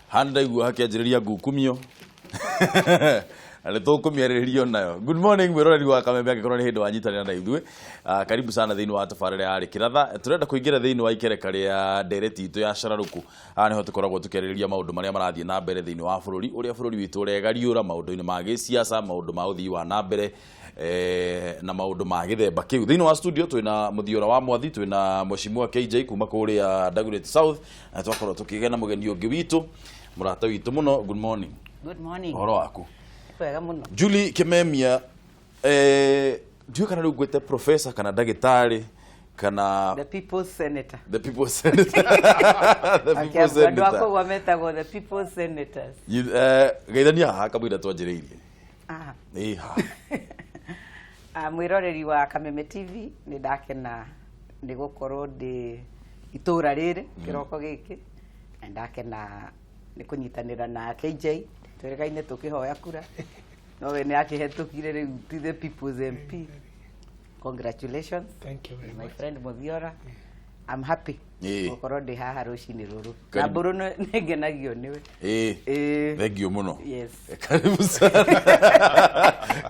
Haha ndaigua hakĩanjĩrĩria ngukumio na nĩ tũkũmĩarĩrĩrio nayo. Good morning, mwĩroreri wa Kameme, angĩkorwo nĩ hĩndĩ wanyitanĩra na ithuĩ. Ah, karibu sana thĩinĩ wa tabarĩra ya Rĩkĩratha. Tũrenda kũingĩra thĩinĩ wa ikereka rĩa ndereti itũ ya cararũkũ. Haha nĩho tũkoragwo tũkĩarĩrĩria maũndũ marĩa marathiĩ na mbere thĩinĩ wa bũrũri, ũrĩa bũrũri witũ ũregariũra maũndũ-inĩ ma gĩsiasa, maũndũ ma ũthii wa na mbere na maũndũ ma gĩthemba kĩu. Thĩinĩ wa studio twĩna Mũthiora wa Mwathi, twĩna Mheshimiwa KJ kuma kũrĩa Dagoretti South, na twakorwo tũkĩgĩa na mũgeni ũngĩ witũ, mũrata witũ mũno. Good morning. Good morning. Ũhoro waku? Wega mũno. Julie Kimemia, ndiũĩ kana rĩu ngwĩte professor kana ndagĩtarĩ kana The People's Senator. The People's Senator, the People's Andũ Senator. akũgwa metagwo the People's Senators. Geithania haha kamũira twanjĩrĩirie. Ah. Ĩ haha. Ah, mwĩroreri wa Kameme TV, nĩ ndakena nĩ gũkorwo ndĩ itũra rĩrĩ kĩroko gĩkĩ, na ndakena nĩ kũnyitanĩra na KJ. Twĩrĩgaine tũkĩhoya kura, no we nĩ akĩhetũkire, rĩu ti the People's MP. Congratulations. Thank you very my much. Friend Muthiora, I'm happy gũkorwo ndĩ haha rũcinĩ rũrũ na Karibu. mbũrũ nĩ ngenagio nĩwe. Ĩ, thank you mũno. Yes. Karibu sana,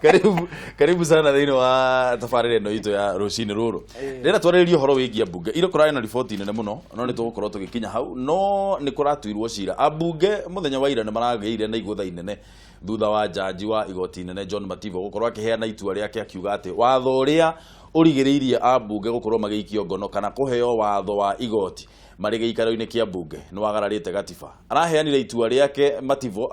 karibu, karibu sana thĩinĩ wa tabarĩra ĩno itũ ya rũcinĩ rũrũ. Rĩrĩa twarĩrĩria ũhoro wĩgiĩ ambunge, ira kũrarĩ na riboti nene mũno, no nĩ tũgũkorwo tũgĩkinya hau. No nĩ kũratuirwo cira ambunge mũthenya wa ira nĩ maragĩire na igũtha inene thutha wa jaji wa igoti inene John Mativo gũkorwo akĩheana itua rĩake, akiuga atĩ watho ũrĩa ũrigĩrĩirie ambunge gũkorwo magĩikio ngono kana kũheo watho wa igoti marĩ gĩikaro-inĩ kĩa mbunge nĩ wagararĩte gatiba. Araheanire itua rĩake Mativo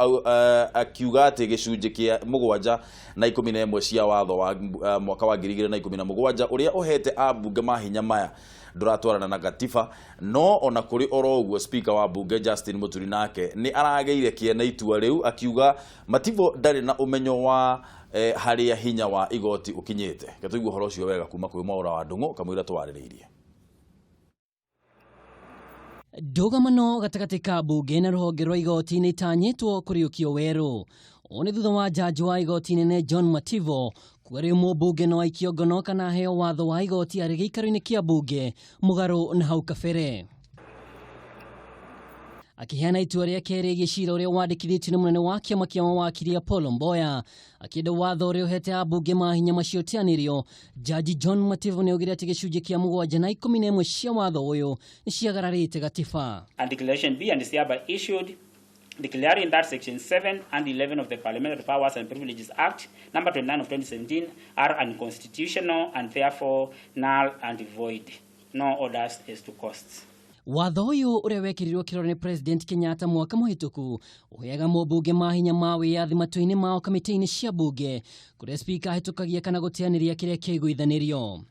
akiuga atĩ gĩcunjĩ kĩa 7 na 11 cia watho wa mwaka wa 2017 ũrĩa ũhete ambunge mahinya maya ndũratwarana na gatiba. No ona kũrĩ oro ũguo, speaker wa mbunge Justin Muturi nake nĩ aragĩire kĩene itua rĩu, akiuga Mativo ndarĩ na ũmenyo wa harĩa hinya wa igoti ũkinyĩte. Reke tũigue ũhoro ũcio wega kuma kwĩ Mwaũra wa Ndung'u kamũira tũwarĩrĩirie. Ndũgamano gatagatĩ ka mbunge na rũhonge rwa igoti nĩ itanyĩtwo kũriũkio werũ. Ũũ nĩ thutha wa jaji wa igoti nene John Mativo kuga rĩu mũmbunge no aikio ngono kana aheo watho wa igoti arĩ gĩikaro-inĩ kĩa mbunge, mũgarũ na hau kabere. Akĩheana itua rĩake rĩgiĩ cira ũrĩa wandĩkithĩtio nĩ mũnene wa kĩama kĩa mawakiri Apollo Mboya akĩenda watho ũrĩa ũhete ambunge mahinya macio ũteanĩrio, jaji John Mativo nĩ augire atĩ gĩcunjĩ kĩa 7 na 11 cia watho ũyũ nĩ ciagararĩte gatiba. And declaration be and is hereby issued declaring that section 7 and 11 of the Parliamentary Powers and Privileges Act number 29 of 2017 are unconstitutional and therefore null and void. No orders as to costs. Watho ũyũ ũrĩa wekĩrirwo kĩrore nĩ President Kenyatta mwaka mũhĩtũku ũheaga mũmbunge mahinya ma wĩyathi matua-inĩ mao kamĩtĩ-inĩ cia mbunge, kũrĩa spika ahĩtũkagia kana gũteanĩria kĩrĩa kĩaiguithanĩrio.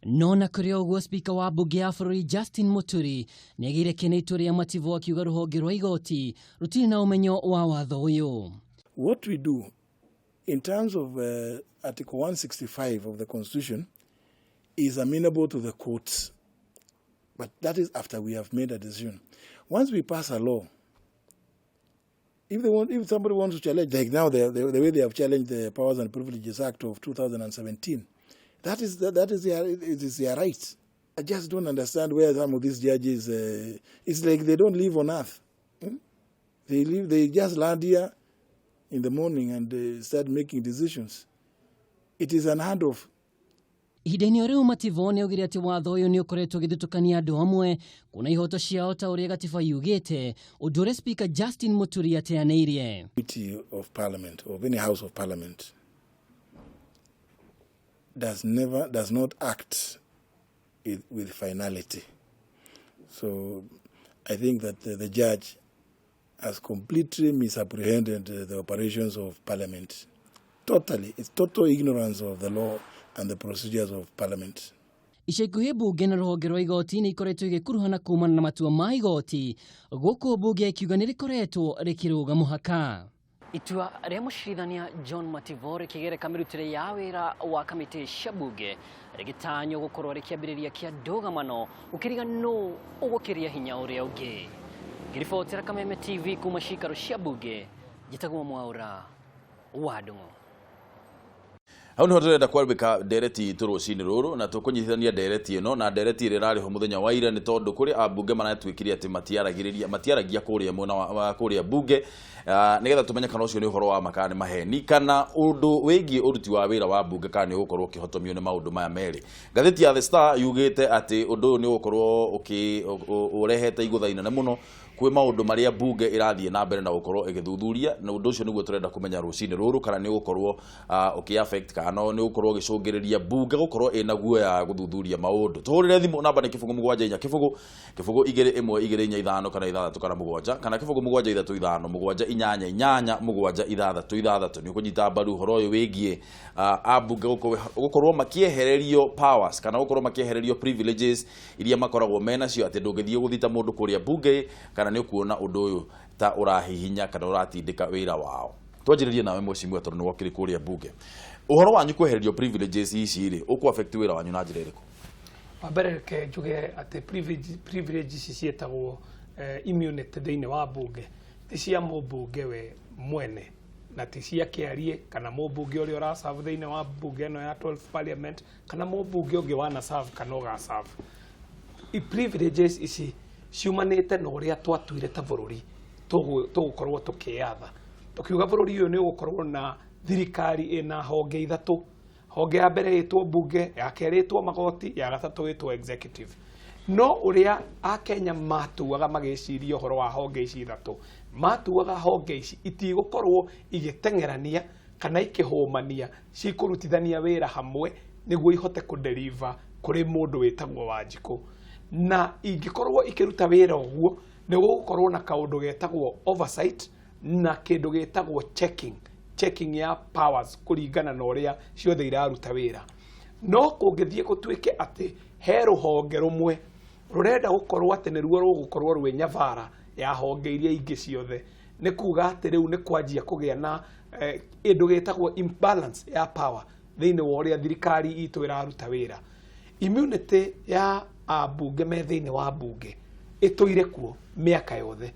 No na kũrĩ ũguo, spika wa mbunge ya bũrũri Justin Muturi nĩ agĩire kĩene itua rĩa Mativo, akiuga rũhonge rwa igoti rũtirĩ na ũmenyo wa watho ũyũ. What we do in terms of Article 165 of the Constitution is amenable to the courts. But that is after we have made a decision. Once we pass a law, if somebody wants to challenge, like now the way they have challenged the Powers and Privileges Act of 2017, that is their, it is their right. I just don't understand where some of these judges, it's like they don't live on earth. They just land here in the morning and start making decisions. It is unheard of. Ihinda-inĩ o rĩu, Mativo nĩ augire atĩ watho ũyũ nĩ ũkoretwo ũgĩthutũkania andũ amwe kuona ihoto ciao ta ũrĩa gatiba yugĩte, ũndũ ũrĩa spika Justin Muturi ateanĩirie. Committee of Parliament, of any House of Parliament, does not act with finality. So I think that the judge has completely misapprehended the operations of Parliament. Totally. It's total ignorance of the law and the procedures of Parliament. Ica ikuhĩ mbunge na rũhonge rwa igoti nĩ ikoretwo igĩkuruhana kumana na matua ma igoti, gũkũ mbunge ĩkiuga nĩ rĩkoretwo rĩkĩrũga mũhaka. Itua rĩa mũcirithania John Mativo rĩkĩgereka mĩrutĩre ya wĩra wa kamĩtĩ cia mbunge rĩgĩtanywo gũkorwo rĩkĩambĩrĩria kĩa ndũgamano gũkĩriga nũ ũgũkĩria hinya ũrĩa ũngĩ. Ngĩribotera Kameme TV kuma cikaro cia mbunge, njĩtagwo Mwaũra wa Ndung'u. Hau niho turenda kwambika ndereti itũ rũcinĩ rũrũ, na tũkũnyitithania ndereti ĩno na ndereti ĩrĩa ĩrarĩ ho mũthenya wa ira, nĩ tondũ kũrĩ ambunge maratuĩkire atĩ matiaragĩrĩria, matiaragia kũrĩa mwena wa kũrĩa bunge, nĩgetha tũmenye kana ũcio nĩ ũhoro wa ma kana nĩ maheni, kana ũndũ wĩgiĩ ũruti wa wĩra wa bunge kana nĩ ũgũkorwo ũkĩhotomio nĩ maũndũ maya merĩ. Ngathĩti ya The Star yugĩte atĩ ũndũ ũyũ nĩ ũgũkorwo ũrehete igũtha inene mũno kwĩ maũndũ marĩa bunge ĩrathiĩ na mbere na gũkorwo ĩgĩthuthuria, na ũndũ ũcio nĩguo tũrenda kũmenya rũcinĩ rũrũ, kana nĩ ũgũkorwo ũkĩ affect kana nĩ ũgũkorwo ũgĩcũngĩrĩria bunge gũkorwo ĩna guoya ya gũthuthuria maũndũ. Tũhũrĩre thimũ, namba nĩ 0 7 4 0 0 2 1 2 4 5 kana 6 kana 7 kana 0 7 3 5 7 8 8 7 6 6. Nĩ ũkũnyita mbaru ũhoro ũyũ wĩgiĩ ambunge gũkorwo makĩehererio powers kana gũkorwo makĩehererio privileges iria makoragwo menacio, atĩ ndũngĩthiĩ gũthita mũndũ kũrĩa bunge, kana nĩ ũkuona ũndũ ũyũ ta ũrahihinya kana ũratindĩka wĩra wao. Twanjĩrĩrie nawe mheshimiwa, tondũ nĩ wokĩrĩ kũrĩa bunge. Ũhoro wanyu kwehererio privileges ici rĩ, ũkũ affect wĩra wanyu na njĩra ĩrĩkũ? Wa mbere, reke njuge atĩ privilege ici ciĩtagwo immunity thĩinĩ wa bunge ti cia mũmbunge we mwene, na ti cia kĩarie kana mũmbunge ũrĩa ũraserve thĩinĩ wa bunge ĩno ya 12 parliament, kana mũmbunge ũngĩ wanaserve kana ũgaserve. I privileges ici ciumanĩte na ũrĩa twatuire ta bũrũri tũgũkorwo tũkĩyatha, tũkiuga bũrũri ũyũ nĩ ũgũkorwo na thirikari ĩna honge ithatũ. Honge ya mbere ĩtwo bunge, ya kerĩ ĩtwo magoti, ya gatatũ ĩtwo executive. No ũrĩa akenya matuaga magĩciria ũhoro wa honge ici ithatũ, matuaga honge ici itigũkorwo igĩteng'erania kana ikĩhũmania, cikũrutithania wĩra hamwe nĩguo ihote kũdeliver kũrĩ mũndũ wĩtagwo Wanjikũ. Na ingĩkorwo ikĩruta wĩra ũguo, nĩ gũgũkorwo na kaũndũ getagwo oversight na kĩndũ gĩtagwo checking ya powers kũringana na ũrĩa ciothe iraruta wĩra. No kũngĩthiĩ gũtuĩke atĩ he rũhonge rũmwe rũrenda gũkorwo atĩ nĩruo rũgũkorwo rwĩ nyabara ya honge iria ingĩ ciothe, nĩ kuga atĩ rĩu nĩ kwanjia kũgĩa na kĩndũ gĩtagwo imbalance ya power thĩinĩ wa ũrĩa thirikari itũ ĩraruta wĩra. Immunity ya ambunge me thĩinĩ wa bunge ĩtũire kuo mĩaka yothe.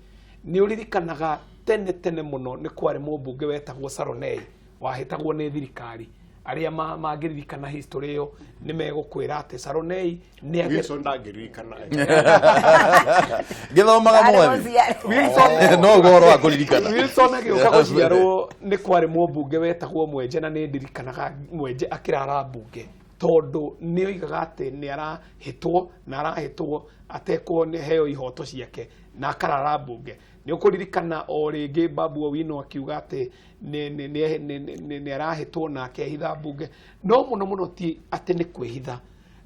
Nĩ ũririkanaga tene tene mũno nĩ kwarĩ mũmbunge wetagwo Saronei wahĩtagwo nĩ thirikari. Arĩa mangĩririkana history ĩyo nĩ megũkwĩra atĩ Saronei nĩ Wilson ndangĩririkana. Ngĩthomaga mwathi. Wilson No ũguo ũhoro wa kũririkana. Wilson agĩũka gũciarwo nĩ kwarĩ mũmbunge wetagwo Mwenje, na nĩ ndirikanaga Mwenje akĩrara mbunge tondũ nĩ oigaga atĩ nĩ arahĩtwo na arahĩtwo atekwo nĩ heo ihoto ciake na akarara mbunge. Nĩ ũkũririkana o rĩngĩ Babu Owino akiuga atĩ nĩ arahĩtwo na akehitha mbunge. No mũno mũno ti atĩ nĩ kwĩhitha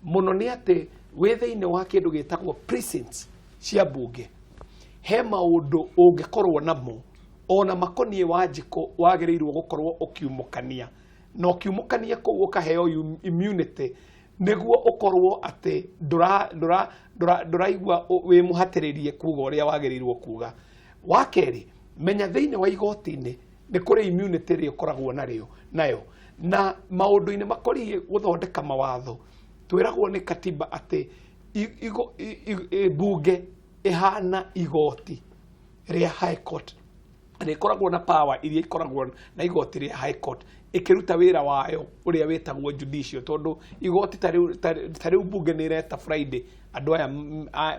mũno, nĩ atĩ wĩ thĩinĩ wa kĩndũ gĩtagwo precincts cia mbunge, he maũndũ ũngĩkorwo namo ona makoniĩ Wanjikũ wagĩrĩirwo gũkorwo ũkiumũkania, na ũkiumũkania kũu ũkaheo immunity nĩguo ũkorwo atĩ ndũraigua wĩ mũhatĩrĩrie kuga ũrĩa wagĩrĩirwo kuga. Wa kerĩ, menya thĩinĩ wa igoti-inĩ nĩ kũrĩ immunity ĩrĩa ũkoragwo narĩo nayo, na maũndũ-inĩ makoniĩ gũthondeka mawatho twĩragwo nĩ katiba atĩ bunge ĩhana igoti rĩa high court, na ĩkoragwo na power iria ikoragwo na igoti rĩa high court ĩkĩruta wĩra wayo ũrĩa wĩtagwo judicial, tondũ igoti ta rĩu bunge nĩ ĩreta Friday andũ aya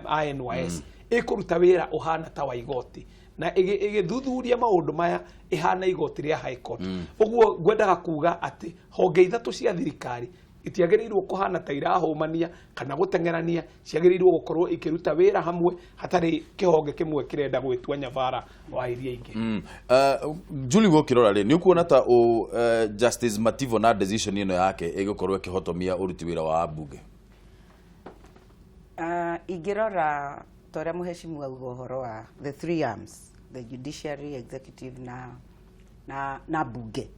a NYS ĩkũruta wĩra ũhana ta wa igoti na ĩgĩthuthuria maũndũ maya ĩhana igoti rĩa high court. Ũguo ngwendaga kuga atĩ honge ithatũ cia thirikari itiagĩrĩirwo kũhana ta irahũmania kana gũteng'erania, ciagĩrĩirwo gũkorwo ikĩruta wĩra hamwe hatarĩ kĩhonge kĩmwe kĩrenda gwĩtua nyabara wa iria ingĩ. Julie, gũkĩrora rĩ, nĩ ũkuona ta Justice Mativo na decision ĩno yake ĩgũkorwo ĩkĩhotomia ũruti wĩra wa mbunge? Ingĩrora ta ũrĩa mũheshimu auga ũhoro wa the three arms, the judiciary, executive na bunge,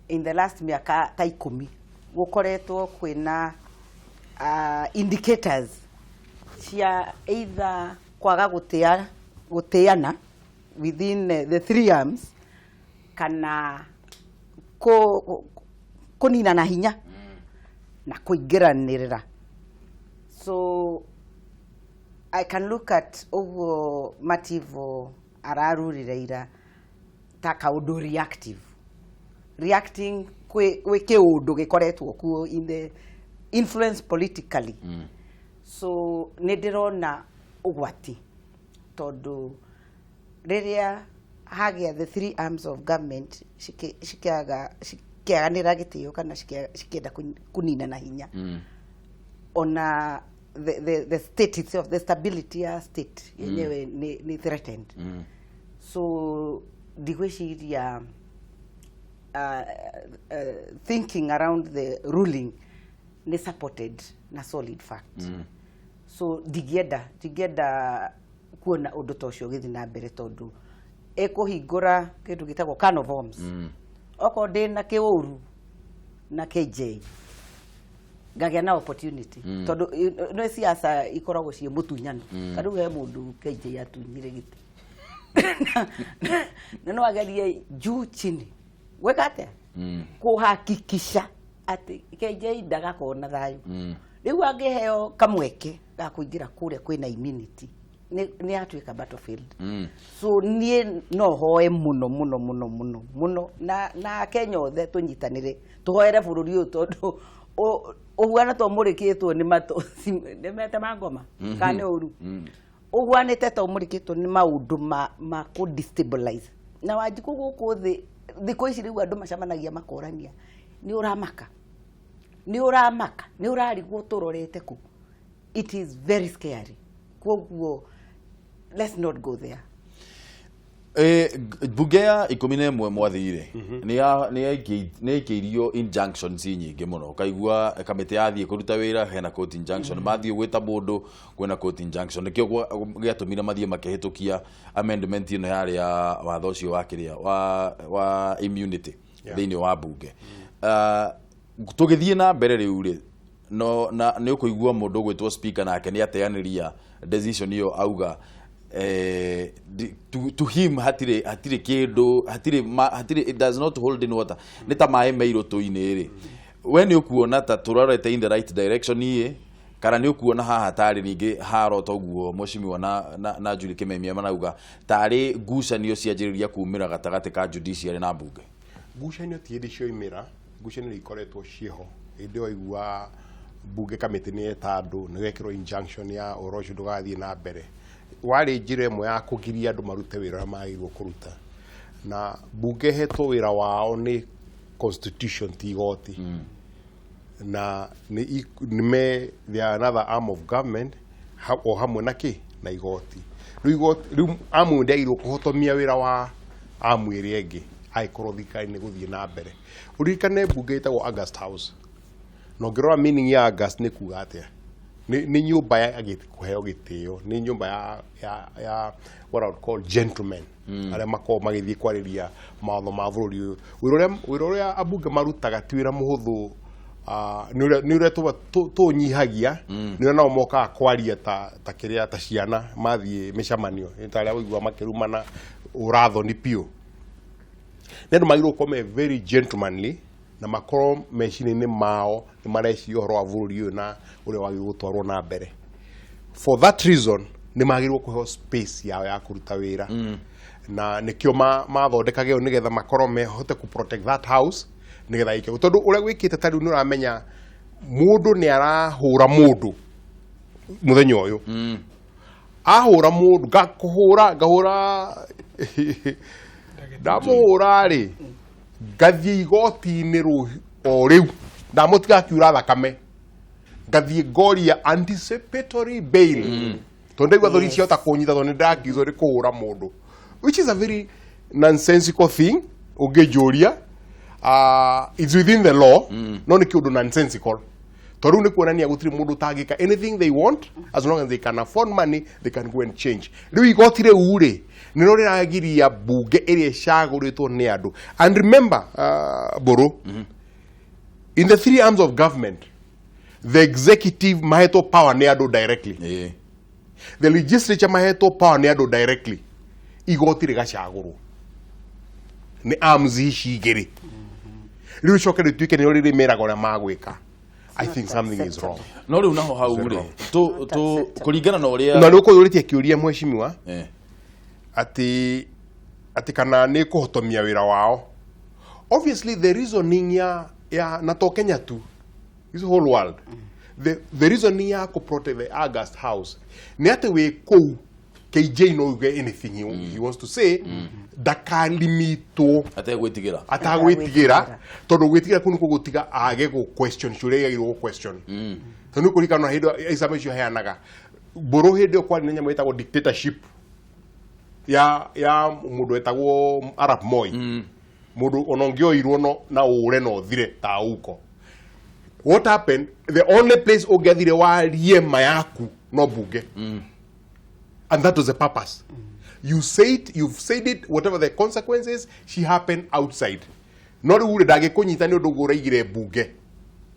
in the last mĩaka ta 10 gũkoretwo kwĩna indicators cia either kwaga gũtĩana within the three arms kana kũninana hinya na kũingĩranĩrĩra. So I can look at ũguo Mativo ararurire ira ta kaũndũ reactive, reacting kwĩ Kwĩ kĩũndũ gĩkoretwo kuo in the influence politically. So nĩ ndĩrona ũgwati tondũ rĩrĩa hagĩa the three arms of government cikĩaga cikĩaganĩra gĩtĩo kana cikĩenda kũnina na hinya, ona the state itself, the stability ya state yenyewe nĩ threatened. So ndigwĩciria thinking around the ruling nĩ supported na solid fact. So ndingĩenda kuona ũndũ ta ũcio ũgĩthiĩ na mbere tondũ ĩkũhingũra kĩndũ gĩtagwo can of worms. Okorwo ndĩna kĩũru na KJ, ngagĩa na opportunity, tondũ nĩ siasa ikoragwo ciĩ mũtunyano. Ta rĩu he mũndũ KJ atunyire gĩtĩ na no agerie juu chini gwĩka atĩa kũhakikisha atĩ KJ ndagakorwo na thayũ. Rĩu angĩheo kamweke ga kũingĩra kũrĩa kwĩna immunity, nĩ yatuĩka battlefield. So niĩ no hoe mũno mũno mũno mũno mũno na Kenya othe tũnyitanĩre tũhoere bũrũri ũyũ tondũ ũhuana to mũrĩkĩtwo nĩ matũ nĩ mete ma ngoma kana nĩ ũru, ũhuanĩte ta ũmũrĩkĩtwo nĩ maũndũ ma kũ destabilize na Wanjikũ gũkũ thĩ. Thikũ ici rĩu andũ macemanagia makorania, nĩ ũramaka, nĩ ũramaka, nĩ ũrarigwo tũrorete kũ. It is very scary. Koguo let's not go there. Bunge ya 11 mwathire nĩ yaikĩirio injunctions nyingĩ mũno. Ũkaigua kamĩtĩ yathiĩ kũruta wĩra, hena court injunction, mathiĩ gwĩta mũndũ, kwĩna court injunction. Nĩkĩo gĩatũmire mathiĩ makĩhĩtũkia amendment ĩno yarĩ ya watho ũcio wa kĩrĩa wa immunity thĩinĩ wa bunge. Tũgĩthiĩ na mbere rĩu rĩ, no na nĩ ũkũigua mũndũ ũgwĩtwo speaker nake nĩ ateanĩria decision ĩyo, auga to him hatirĩ kĩndũ, hatirĩ, it does not hold in water, nĩ ta maĩ me irũtũ-inĩ rĩ. We nĩ ũkuona ta tũrorete in the right direction iĩ, kana nĩ ũkuona haha tarĩ ningĩ harota ũguo mheshimiwa na Julie Kimemia marauga tarĩ ngucanio cianjĩrĩria kumĩra gatagatĩ ka judiciary na mbunge? Ngucanio ti hĩndĩ cioimĩra, ngucanio nĩ ikoretwo ciĩho. Hĩndĩ ĩyo igua bunge kamĩtĩ nĩ yeta andũ, nĩ gwekĩrwo injunction ya ũhoro ũcio ndũgathiĩ na mbere, warĩ njĩra ĩmwe ya kũgiria andũ marute wĩra ũrĩa magĩrĩirwo kũruta. Na bunge hetwo wĩra wao nĩ constitution, ti igoti, na nĩ me they are another arm of government o hamwe na kĩ na igoti. Rĩu igoti rĩu amu ndĩagĩrĩirwo kũhotomia wĩra wa amu ĩrĩa ĩngĩ angĩkorwo thirikari nĩ gũthiĩ na mbere. Ũririkane bunge ĩtagwo August House, na ũngĩrora meaning ya August nĩ kuga atĩa? Nĩ nyũmba ya kũheo gĩtĩo, nĩ nyũmba ya what I would call gentlemen, arĩa makoragwo magĩthiĩ kwarĩria mawatho ma bũrũri ũyũ. Wĩra ũrĩa ambunge marutaga ti wĩra mũhũthũ. Nĩ ũrĩa tũnyihagia, nĩ ũrĩa nao mokaga kwaria ta kĩrĩa ta ciana mathiĩ mĩcemanio. Nĩ ta arĩa ũigua makĩrumana ũrathoni biũ. Nĩ andũ magĩrĩirwo gũkorwo me very gentlemanly na makorwo meciria-inĩ mao nĩ mareciria ũhoro wa bũrũri ũyũ na ũrĩa wagĩrĩirwo gũtwarwo na mbere. For that reason nĩ magĩrĩirwo kũheo space yao ya kũruta wĩra, na nĩkĩo mathondekage ũũ nĩgetha makorwo mehote ku protect that house nĩgetha ĩke tondũ ũrĩa gwĩkĩte. Ta rĩu nĩ ũramenya mũndũ nĩ arahũra mũndũ mũthenya ũyũ, ahũra mũndũ, ngakũhũra, ngahũra, ndamũhũra rĩ, ngathiĩ igoti-inĩ o rĩu, ndamũtiga akiura thakame, ngathiĩ ngoria anticipatory bail tondũ ndaigua thori ciahota kũnyita tondũ nĩ ndakizwo nĩ kũhũra mũndũ, which is a very nonsensical thing ũngĩnjũria. It's within the law, no nĩ kĩũndũ nonsensical tondũ rĩu nĩ kuonania gũtirĩ mũndũ ũtangĩka anything they want. As long as they can afford money, they can go and change. Rĩu igoti rĩu rĩ, nĩrĩo rĩragiria bunge ĩrĩa ĩcagũrĩtwo nĩ andũ. And remember, Mbũrũ, in the three arms of government, the executive mahetwo power nĩ andũ directly, the legislature mahetwo power nĩ andũ directly, igoti rĩgacagũrwo nĩ arms ici igĩrĩ. Rĩu icoke rĩtuĩke nĩrĩo rĩrĩmeraga ũrĩa magwĩka. I think something is wrong. No rĩu naho hau rĩ, tu kũringana na ũrĩa Na nĩ ũkũyũrĩtie kĩũria, mheshimiwa, atĩ kana nĩ kũhotomia wĩra wao. Obviously the reasoning ya na to Kenya tu, this whole world, the reasoning ya ku protect the August House ni ati we kuu KJ no uge anything he wants to say, ndakalimitwo atagwitigira tondu gwitigira kuu nikuo gutiga age gu question ciuria yagirwo gu question. Tondu kuririkana hindi exam icio heanaga mburu hindi kwari na nyamu itagwo dictatorship ya mundu wetagwo Arap Moi, mundu ona ungioirwo no na ure no thire ta uko. What happened, the only place ungethire warie ma yaku no bunge. And that was the purpose. You say it, you've said it, whatever the consequences, she happened outside. No riu ndangikunyita ni undu uraigire bunge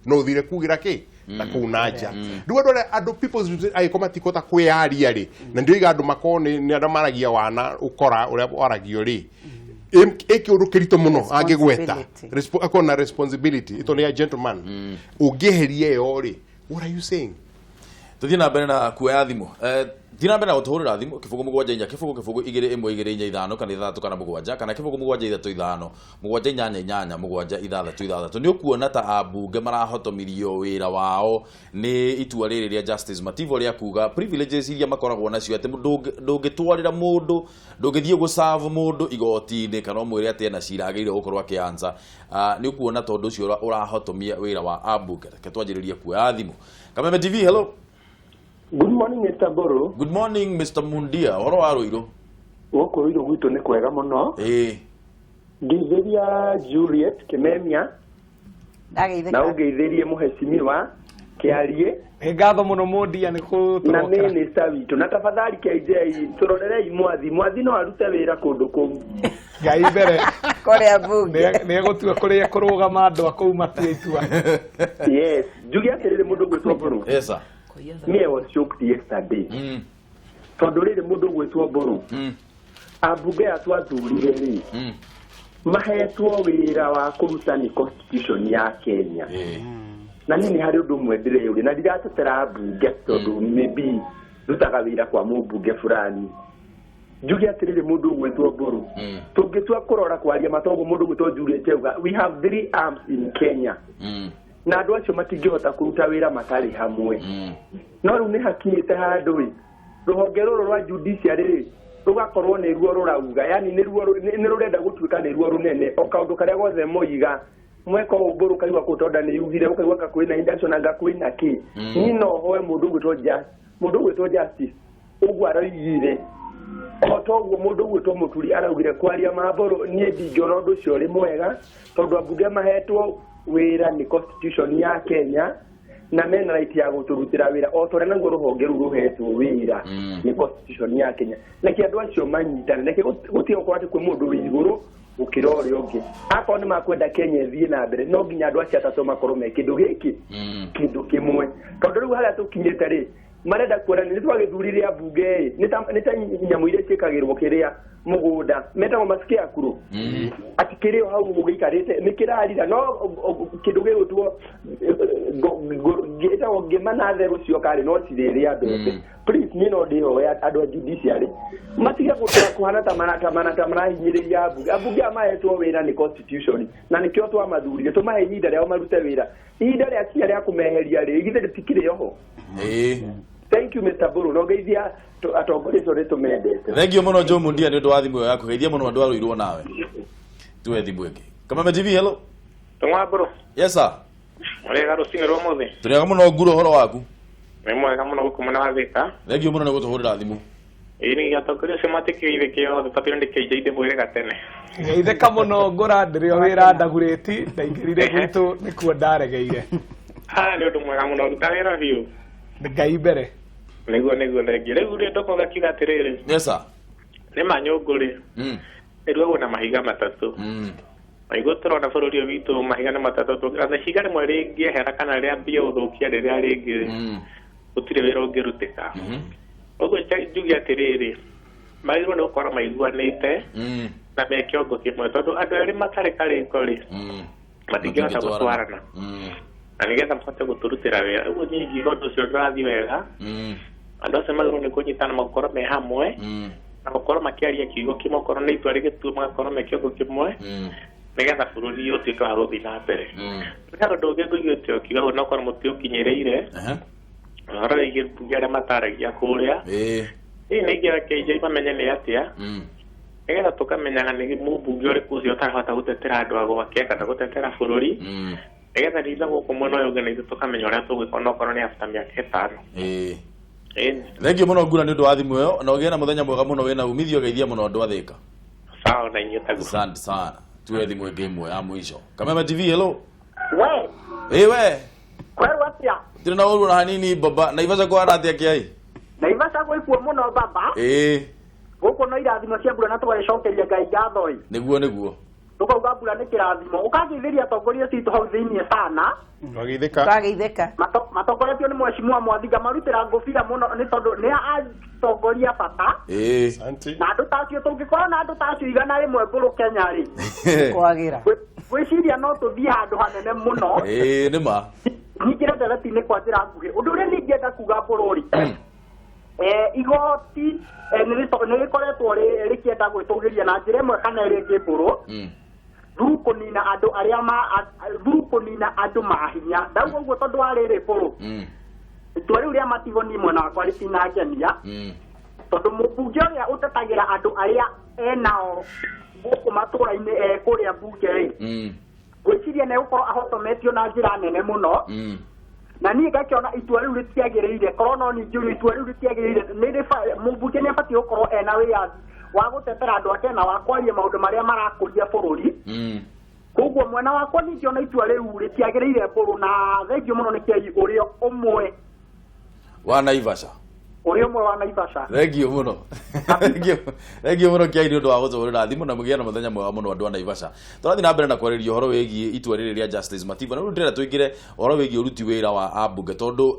no uthire kugira ki na kuu na nja. Riu andu aria andu people's agĩkorwo matikũhota kwĩyaria rĩ, na ndioiga andũ makorwo nĩ andũ maragia wana ũkora ũrĩa waragio rĩ, ĩ kĩũndũ kĩritũ mũno angĩgweta akorwo na responsibility ito nĩ ya gentleman ũngĩeheria ĩyo rĩ, what are you saying? Tuthie na mbere na kuoya thimũ. Thiĩ na mbere na gũtũhũrĩra thimũ 0 7 4 0 0 2 1 2 4 5 kana 6 kana 7 kana 0 7 3 5 7 8 8 7 6 6. Nĩ ũkuona ta ambunge marahotomirio wĩra wao nĩ itua rĩrĩ rĩa Justice Mativo rĩa kuga privileges iria makoragwo nacio atĩ ndũngĩtwarĩra mũndũ, ndũngĩthiĩ gũserve mũndũ igoti-inĩ kana ũmwĩre atĩ ena cira agĩrĩire gũkorwo akĩansa. Nĩ ũkuona tondũ ũcio ũrahotomia wĩra wa ambunge. Reke twanjĩrĩrie kuoya thimũ. Kameme TV, hello. Good morning, Mr. Boro. Good morning, Mr. Mundia. Horo wa Ruiru. Gũkũ Ruiru gwitũ nĩ kwega mũno. Ngeithĩria Juliet Kimemia. Ndageithĩka. Na ũngeithĩrie mũhecimiwa Kĩarie. Nĩ ngatho mũno Mundia nĩ kũtũrokera. Na minister witũ. Na tafadhali KJ tũrorerei Mwathi. Mwathi no arute wĩra kũndũ kũu. Ngai mbere. Kũrĩa bunge. Nĩ egũtua kũrĩa kũrũgama andũ a kũu matue itua. Yes. Njuge atĩrĩrĩ mũndũ ũgwĩtwo Mbũrũ. Yes sir. Me, I was shocked yesterday. Tondũ rĩrĩ mũndũ ũgwĩtwo Mbũrũ, ambunge aya twathurire rĩ, mahetwo wĩra wa kũruta nĩ constitution ya Kenya. Na niĩ nĩ harĩ ũndũ ũmwe ndĩreyũria na ndiratetera ambunge tondũ maybe ndutaga wĩra kwa mũmbunge fulani. Njuge atĩrĩrĩ mũndũ ũgwĩtwo Mbũrũ, tũngĩtua kũrora kwaria matoguo mũndũ ũgwĩtwo Juliet auga, we have 3 arms in Kenya. Na andũ acio matingĩhota kũruta wĩra matarĩ hamwe. No rĩu nĩ hakinyĩte handũ ĩ, rũhonge rũrũ rwa judiciary rĩ, rũgakorwo nĩruo rũrauga, yani nĩ rũrenda gũtuĩka nĩruo rũnene, o kaũndũ karĩa gothe moiga mweka ũũ Mbũrũ ũkaigua kũu tonda nĩ yugire, ũkaigua anga kwĩna induction anga kwĩna kĩ. Niĩ no hoe mũndũ ũgwĩtwo Justice ũguo aroigire, o toguo mũndũ ũgwĩtwo Mũturi araugire kwaria ma Mbũrũ, niĩ ndingĩona ũndũ ũcio ũrĩ mwega tondũ ambunge mahetwo wĩra nĩ constitution ya Kenya na mena right ya gũtũrutĩra wĩra o ta ũrĩa naguo rũhonge rũu rũhetwo wĩra nĩ constitution ya Kenya. Nake andũ acio manyitane, nake gũtige gũkorwo atĩ kwĩ mũndũ wĩ igũrũ gũkĩra ũrĩa ũngĩ. Akorwo nĩ makwenda Kenya ĩthiĩ na mbere, no nginya andũ acio atatũ makorwo me kĩndũ gĩkĩ, kĩndũ kĩmwe. Tondũ rĩu harĩa tũkinyĩte rĩ, marenda kuonania nĩ twagĩthurire ambunge ĩ, nĩ ta nyamũ iria ciĩkagĩrwo kĩrĩa mũgũnda metagwo mascarecrow, atĩ kĩrĩ o hau gĩikarĩte nĩ kĩrarira, no kĩndũ gĩgwĩtwo gĩtagwo ngĩma na therũ cioka rĩ, no cirĩrĩa mbembe. Please niĩ no ndĩhoe andũ a judiciary matige kũhana ta marahinyĩrĩria ambunge. Ambunge aya mahetwo wĩra nĩ constitution na nĩkĩo twamathurire, tũmahe ihinda rĩao marute wĩra. Ihinda rĩakinya rĩa kũmeheria rĩ, githĩ rĩtikĩrĩ oho? Thank you, Mr. Mbũrũ. No ngeithia atongoria acio nĩ tũmendete. Thank you mũno Joe Mundia nĩ ũndũ wa thimũ ĩyo yaku. Geithia mũno andũ a Ruiru nawe. Tuwe thimũ ĩngĩ. Kameme TV, hello. Tũng'wa Mbũrũ. Yes sir. Ũrĩega rũcinĩ rwa ũmũthĩ? Tũrĩega mũno Nguro, ũhoro waku? Nĩ mwega mũno gũkũ mwena wa Thika. Thank you mũno nĩ gũtũhũrĩra thimũ. Ĩĩ nĩ atongoria acio matikĩire kĩothe tondũ nĩ KJ ndĩmwĩre gatene. Geithĩka mũno Ngũra, ndĩrĩ o wĩra ndagurĩti, ndaingĩrire gwitũ nĩkuo ndaregeire. Nĩ ũndũ mwega mũno, ruta wĩra biũ. Ngai mbere. Nĩguo thengiũ. Rĩu rĩ ndokoga kiuga atĩrĩrĩ. Yes sir. Nĩ ma nyũngũ rĩ, ĩrugagwo na mahiga matatũ. Na nĩguo tũrona bũrũri ũyũ witũ mahiga nĩ matatũ, na ihiga rĩmwe rĩngĩehera kana rĩambie gũthũkia rĩrĩa rĩngĩ rĩ, gũtirĩ wĩra ũngĩrutĩka. Ũguo njuge atĩrĩrĩ, magĩrĩirwo nĩ gũkorwo maiguanĩte na me kĩongo kĩmwe, tondũ andũ erĩ matarĩ karĩko rĩ, matingĩhota gũtwarana. Na nĩgetha mahote gũtũrutĩra wĩra. Ũguo niĩ ingiuga ũndũ ũcio ndũrathiĩ wega. Andũ acio magĩrĩirwo nĩ kũnyitana magakorwo me hamwe, na gũkorwo makĩaria kiugo kĩmwe, okorwo nĩ itua rĩgĩtuo magakorwo me kĩongo kĩmwe, Nĩgetha bũrũri ũtuĩke wa gũthiĩ na mbere. Nĩ ũndũ ũngĩ ngũiguĩte ũkiuga onokorwo mũtiũkinyĩrĩire ũhoro wĩgiĩ mbunge arĩa mataragia kũrĩa. Ĩĩ nĩ ingĩra KJ mamenye nĩ atĩa nĩgetha tũkamenyaga nĩ mũmbunge ũrĩkũ ũcio ũtarahota gũtetera andũ a gwake kana gũtetera bũrũri, nĩgetha ritha gũkũ mwena ũyũ ũngĩ na ithuĩ tũkamenya ũrĩa tũgwĩka onokorwo nĩ after mĩaka 5. Thengiũ mũno Ngura nĩ ũndũ wa thimũ ĩyo, na ũgĩe na mũthenya mwega mũno wĩna umithio, geithia mũno andũ a Thĩka. Sawa, na inyuĩ taguo. Asante sana. Tuwe thimũ ĩngĩ ĩmwe ya mũico. Kameme TV, hello. We. Ĩ we. Kwerwo atĩa? Tiri na ũru na hanini baba. Naivasha kũhana atĩa kĩai? Naivasha gwĩkuo mũno baba. Gũkũ no irathimo cia mbura na tũgagĩcokeria Ngai ngatho ĩ. Nĩguo nĩguo. Tũkauga mbura nĩ kĩrathimo. Ũkageithĩria atongoria citũ hau thĩiniĩ sana. Twageithĩka. Twageithĩka. Matongoretio nĩ Mheshimiwa Mwathinga, marutĩra ngũbira mũno nĩ tondũ nĩ atongoria bata. Na andũ ta acio tũngĩkorwo na andũ ta acio 100 mbũrũ Kenya rĩ. Kwagĩra. Gwĩciria no tũthiĩ handũ hanene mũno. Nĩ ma. Nyingĩre ndereti-inĩ kwa njĩra nguhĩ. Ũndũ ũrĩa niĩ ingĩenda kuga mbũrũ rĩ. Igoti nĩ rĩkoretwo rĩkĩenda gwĩtũgĩria na njĩra ĩmwe kana ĩrĩa ĩngĩ mbũrũ. Through kũnina andũ arĩa through kũnina andũ mahinya. Ndauga ũguo tondũ wa rĩrĩ mbũrũ. Itua rĩu rĩa Matigo niĩ mwena wakwa rĩtinangenia. Tondũ mũmbunge ũrĩa ũtetagĩra andũ arĩa enao gũkũ matũra-inĩ kũrĩa mbunge rĩ. Ngwĩciria nĩ egũkorwo ahotometio na njĩra nene mũno. Na niĩ ngakĩona itua rĩu rĩtiagĩrĩire, korwo no ningĩ itua rĩu rĩtiagĩrĩire, mũmbunge nĩ abatiĩ gũkorwo ena wĩyathi wa gũtetera andũ ake na wa kwaria maũndũ marĩa marakũria bũrũri. Koguo mwena wakwa ningĩona itua rĩu rĩtiagĩrĩire mbũrũ, na thengiũ mũno nĩ kĩai ũrĩa ũmwe wa Naivasha. Ũrĩa ũmwe wa Naivasha. Thengiũ mũno. Thengiũ mũno kĩai nĩ ũndũ wa gũtũhũrĩra thimũ, na mũgĩe na mũthenya mwega mũno andũ a Naivasha. Tũrathiĩ na mbere na kwarĩrĩria ũhoro wĩgiĩ itua rĩrĩ rĩa Justice Mativo, na rĩu ndĩrenda tũingĩre ũhoro wĩgiĩ ũruti wĩra wa ambunge, tondũ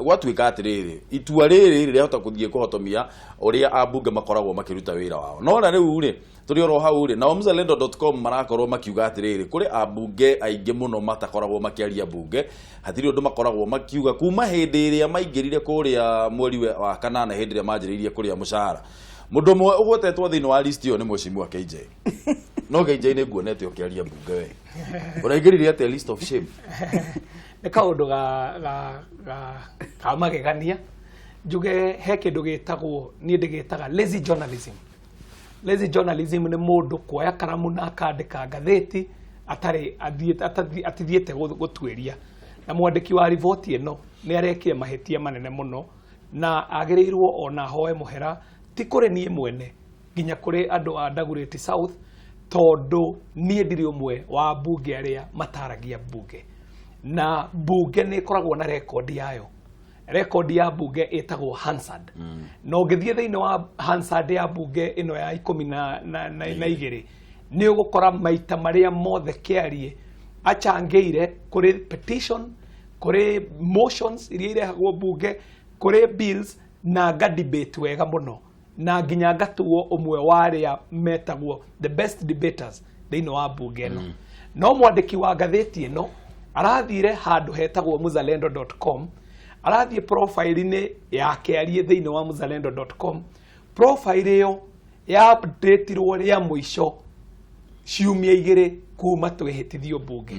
gwatuĩka atĩrĩrĩ, itua rĩrĩ rĩrahota gũthiĩ kũhotomia ũrĩa ambunge makoragwo makĩruta wĩra wao. No na rĩu rĩ, tũrĩ oro hau rĩ, nao mzalendo.com marakorwo makiuga atĩrĩrĩ, kũrĩ ambunge aingĩ mũno matakoragwo makĩaria mbunge, hatirĩ ũndũ makoragwo makiuga kuma hĩndĩ ĩrĩa maingĩrire kũrĩa mweri wa kanana, hĩndĩ ĩrĩa manjĩrĩirie kũrĩa mũcara. Mũndũ ũmwe ũgwetetwo thĩinĩ wa list ĩyo nĩ Mheshimiwa KJ. No KJ nĩ nguonete ũkĩaria mbunge we. Ũraingĩrire atĩa list of shame? Nĩ kaũndũ ga magegania. Njuge he kĩndũ gĩtagwo, niĩ ndĩgĩtaga lazy journalism. Lazy journalism nĩ mũndũ kuoya karamu na akandĩka ngathĩti atarĩ atithiĩte gũtuĩria. Na mwandĩki wa riboti ĩno nĩ arekire mahĩtia manene mũno, na agĩrĩirwo ona hoe mũhera, ti kũrĩ niĩ mwene nginya kũrĩ andũ a Dagoretti South, tondũ niĩ ndirĩ ũmwe wa mbunge arĩa mataragia mbunge. Na mbunge nĩ ĩkoragwo na rekondi yayo. Rekondi ya mbunge ĩtagwo Hansard. Na ũngĩthiĩ thĩinĩ wa Hansard ya mbunge ĩno ya 12 nĩ ũgũkora maita marĩa mothe kĩarie achangĩire kũrĩ petition, kũrĩ motions iria irehagwo mbunge, kũrĩ bills, na nga debate wega mũno, na nginya ngatuo ũmwe wa arĩa metagwo the best debaters thĩinĩ wa mbunge ĩno. No mwandĩki wa ngathĩti ĩno arathire handũ hetagwo mzalendo.com, arathiĩ profile-inĩ yake arie thĩinĩ wa mzalendo.com. Profile ĩyo ya updateirwo rĩa mũico ciumia 2 kuma twĩhĩtithio mbunge.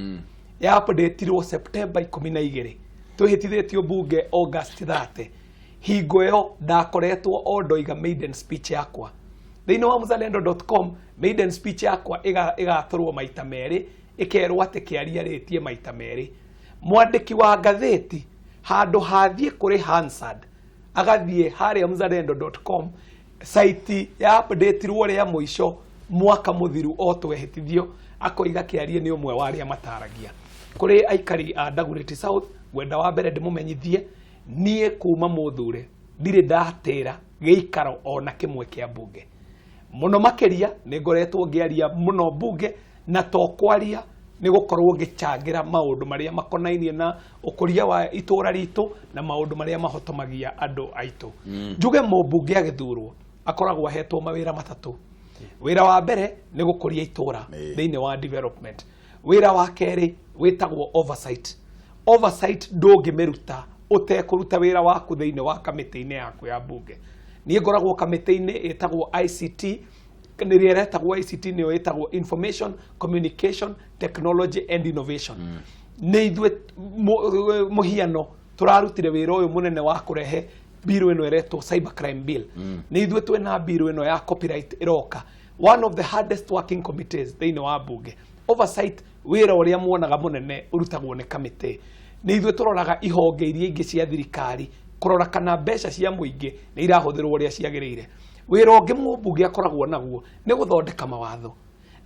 Ya updateirwo September 12, twĩhĩtithĩtio mbunge August 30. Hingo ĩyo ndakoretwo o ndoiga maiden speech yakwa thĩinĩ wa mzalendo.com. Maiden speech yakwa ĩgatũrwo maita merĩ, ĩkerwo atĩ kĩaria rĩtie maita merĩ. Mwandĩki wa ngathĩti handũ hathiĩ kũrĩ Hansard, agathiĩ harĩa mzalendo.com, site ya updateirwo rĩa mũico mwaka mũthiru o twehĩtithio, akoiga kĩarie nĩ ũmwe wa arĩa mataragia. Kũrĩ aikari a Dagoretti South, ngwenda wa mbere ndĩmũmenyithie niĩ kuma mũthure ndirĩ ndatĩra gĩikaro ona kĩmwe kĩa mbunge. Mũno makĩria nĩ ngoretwo ngĩaria mũno mbunge, na to kwaria nĩ gũkorwo ngĩcangĩra maũndũ marĩa makonainie na ũkũria wa itũra ritũ na maũndũ marĩa mahotomagia andũ aitũ. Njuge mũmbunge agĩthurwo akoragwo ahetwo mawĩra matatũ. Wĩra wa mbere nĩ gũkũria itũra thĩinĩ wa development. Wĩra wa kerĩ wĩtagwo oversight. Oversight ndũngĩmĩruta ũtekũruta wĩra waku thĩinĩ wa kamĩtĩ-inĩ yaku ya mbunge. Niĩ ngoragwo kamĩtĩ-inĩ ĩtagwo ICT, Nĩrĩa ĩretagwo ICT, nĩyo ĩtagwo Information Communication Technology and Innovation. Nĩ ithuĩ mũhiano tũrarutire wĩra ũyũ mũnene wa kũrehe bill ĩno ĩretwo cybercrime bill. Nĩ ithuĩ twĩna bill ĩno ya copyright ĩroka. One of the hardest working committees thĩinĩ wa bunge, oversight, wĩra ũrĩa muonaga mũnene ũrutagwo nĩ kamĩtĩ. Nĩ ithuĩ tũroraga ihonge iria ingĩ cia thirikari, kũrora kana mbeca cia mũingĩ nĩ irahũthĩrwo ũrĩa ciagĩrĩire. Wĩra ũngĩ mũmbunge akoragwo naguo nĩ gũthondeka mawatho,